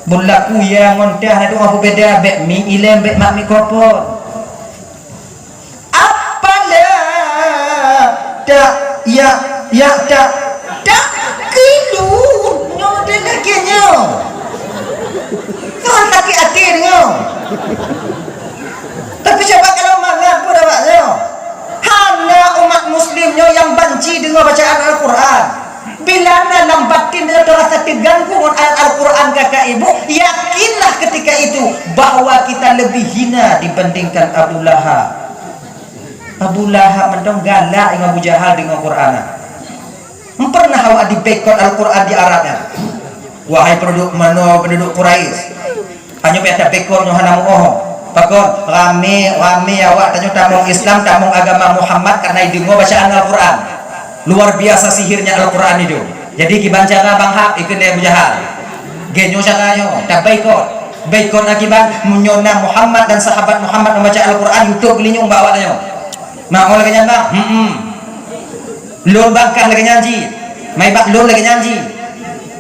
Beulaku ya ngon tah na dua peubeda, bèk mi ilém, bèk mak mikrofon. Apala tak, ya, ya, tak, tak kilu. Nyoe deh lagèe nyoe. Kon sakét até deungoe. Tapi coba kalau mangat pun awak nyoe. Hana umat muslim nyoe nyang banci deungoe bacaan Al-Quran. Bila na lam batin nyoe teurasa teuganggu ngon ayat Al-Quran kakak ibu, yakinlah ketika itu bahwa kita lebih hina dibandingkan Abu Lahab. Abu Lahab mantong galak ngon Abu Jahal deungoe Quran. Hana pernah awak diboikot Al-Quran di Arab nyan. Wahai penduduk manoe, penduduk Quraisy, tanyoe pih ata boikot nyoe hana meuoh. Pakon? Ramé, ramé awak tanyoe tamong Islam, tamong agama Muhammad karena ideungoe bacaan Al-Quran. Luar biasa sihirnya Al-Quran itu. Jadi kiban cara Bang Hab ikheun lé Abu Jahal. Geuh nyoe cara nyoe, taboikot. Boikot akibat meunyoe na Muhammad dan sahabat Muhammad membaca Al-Quran, YouTube geulinyueng bak awak tanyoe. Nah, oh lagèe nyan, Bang. Hmm. Lôn bangkah lagèe nyan jih. Maibak lôn lagèe nyan jih.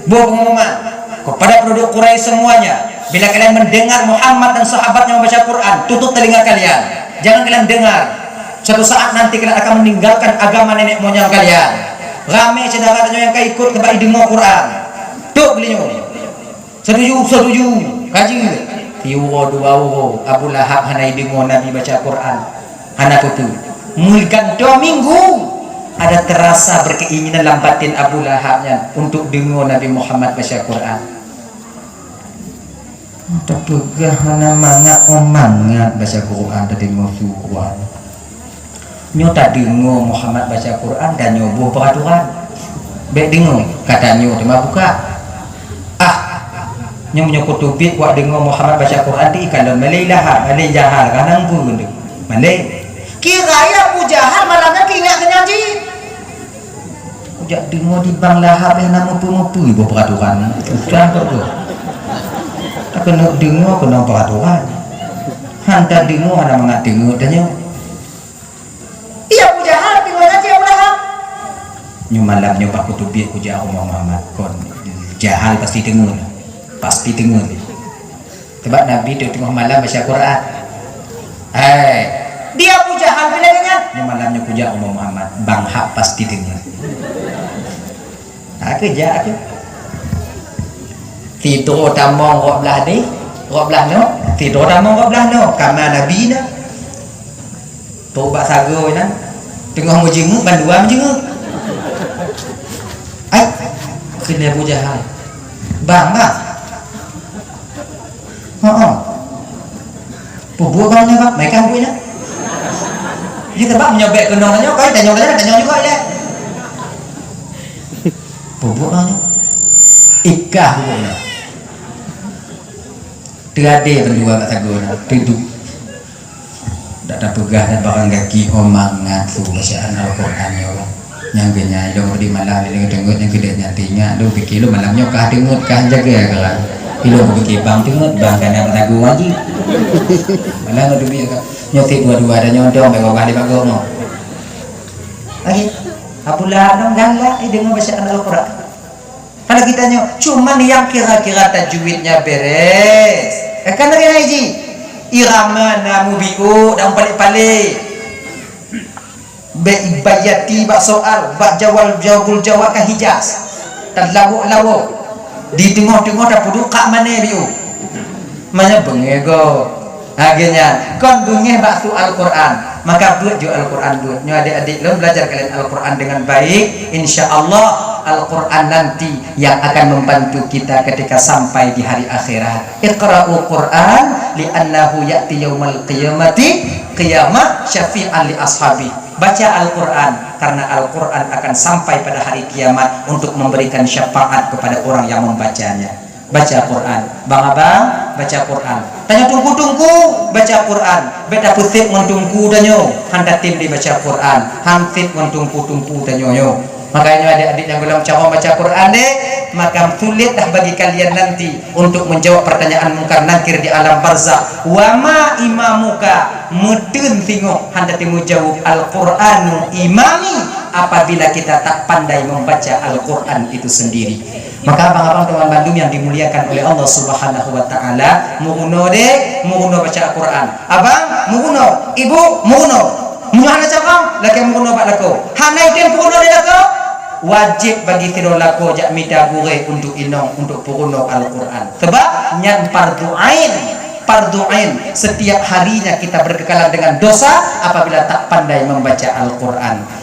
Boh pengumuman kepada penduduk Quraisy semuanya, bila kalian mendengar Muhammad dan sahabatnya membaca Quran, tutup telinga kalian. Jangan kalian dengar. Suatu saat nanti kalian akan meninggalkan agama nenek moyang kalian. Ramé syedara tanyoe nyang ka ikot keubai deungoe Quran. Tok geulinyueng. Setuju, setuju. Ka jeuet. Siuroe dua uroe, Abu Lahab hana ideungoe Nabi baca Quran. Hana peue-peue. Meugantoe minggu, ada terasa berkeinginan lam batin Abu Lahab nyan untuk deungoe Nabi Muhammad baca Quran. Tapeugah hana mangat, oh mangat baca Quran, tadeungoe su Quran. Nyoe tadeungoe Muhammad baca Quran dan nyoe boh peraturan. Bèk deungoe, ka tanyoe teuma buka. Ah, nyoe meunyoe kuteubiet kuat deungoe Muhammad baca Quran di ikalon malèe Lahab, malèe Jahal, ka nang pun malèe. Kira ya Abu Jahal malam nyan keuingat keu nyan jih. Kujak deungoe di Bang Lahab nyang na meupeue-meupeue boh peraturan. Susah kok tu. Takeuneuk deungoe keunong peraturan. Han tadeungoe hana mangat deungoe tanyoe. Iya, Abu Jahal, tapi ngon aja Abu Lahab. Nyoe malam nyoe bak kuteubiet kujak rumoh Muhammad kon. Jahal pasti deungoe. Pasti deungoe. Sebab Nabi tu teungoh malam baca Quran. Hai. Di Abu Jahal bila nyan. Nyoe malam nyoe kujak rumoh Muhammad, Bang Hab pasti deungoe. Ha, keujak tu. Sidroe tamong rot blah ni, rot blah nyoe, sidroe tamong rot blah nyoe. Kama Nabi na. Trok bak sagoe nyan, teungoh meujeungeuk, bandua meujeungeuk. Ai, kheun lé Abu Jahal, "Bang, bang." "Heeh." "Peubuet bang nyan, bang?" "Meuikan buet nyan." Jadi sebab meunyoe bèk keunong tanyoe, kai tanyoe, tanyoe, tanyoe juga ilèe. "Peubuet bang nyan?" "Ikah buet nyan." Teuadé bandua bak sagoe nyan, teuduek. Dak tapeugah dan barang gaki ho mangat su bacaan Al-Quran nyoe. Nyang keu nyan ilôn di malam ilôn deungoe nyang keu nyan teuingat lôn pike lôn malam nyoe kah deungoe kah jaga kan. Ilôn pike bang deungoe bang kana bak sagoe ngaji. Malam nyoe teubiet ka. Nyoe sit dua-dua dan nyoe dong bak bawah di bagong nyoe. Lagi Abu Lahab nang galak deungoe bacaan Al-Quran. Kalau kita nyoe, cuman yang kira-kira tajwidnya beres. Eh, kan lagèe nyan jih. Irama na mubiu dan palék-palék. Bèk ibayati bak soal, bak jawab, jawabul jawab ka Hijaz. Talawok-lawok. Di teungoh-teungoh tapeuduek ka mané biu. Manya beungéh go. Lagèe nyan, kon beungéh bak su Al-Quran, maka beuet ju Al-Quran beuet. Nyoe adék-adék lôn belajar kalian Al-Quran dengan baik, insya Allah Al-Quran nanti yang akan membantu kita ketika sampai di hari akhirat. Iqra'ul Quran li'annahu ya'ti yaumal qiyamati qiyamah syafi'an li ashabi. Baca Al-Quran karena Al-Quran akan sampai pada hari kiamat untuk memberikan syafaat kepada orang yang membacanya. Baca Quran. Bang abang, baca Quran. Tanyoe teungku-teungku baca Quran, bèk tapeusiep ngon teungku tanyoe, han tatem dibaca Quran, han siep ngon teungku-teungku tanyoe nyoe. Makanya adik-adik nyang golom carông baca Quran deh, maka sulit dah bagi kalian nanti untuk menjawab pertanyaan Mungkar Nakir di alam barzakh. Wa ma imamuka, meuteun singoh han tatem jaweueb, Al-Qur'anu imami, apabila kita tak pandai membaca Al-Quran itu sendiri. Maka abang-abang teman bandum yang dimuliakan oleh Allah Subhanahu wa Ta'ala, meurunoe deh, meurunoe baca Al-Quran. Abang, meurunoe. Ibu, meurunoe. Meunyoe hana carông, lakèe meurunoe bak lakoe. Hana idin peurunoe lé lakoe, wajéb bagi sidroe lakoe jak mita gurèe untuk inong untuk peurunoe Al-Quran. Sebab nyan fardu ain. Fardu ain. Setiap harinya kita berkekalan dengan dosa apabila tak pandai membaca Al-Quran.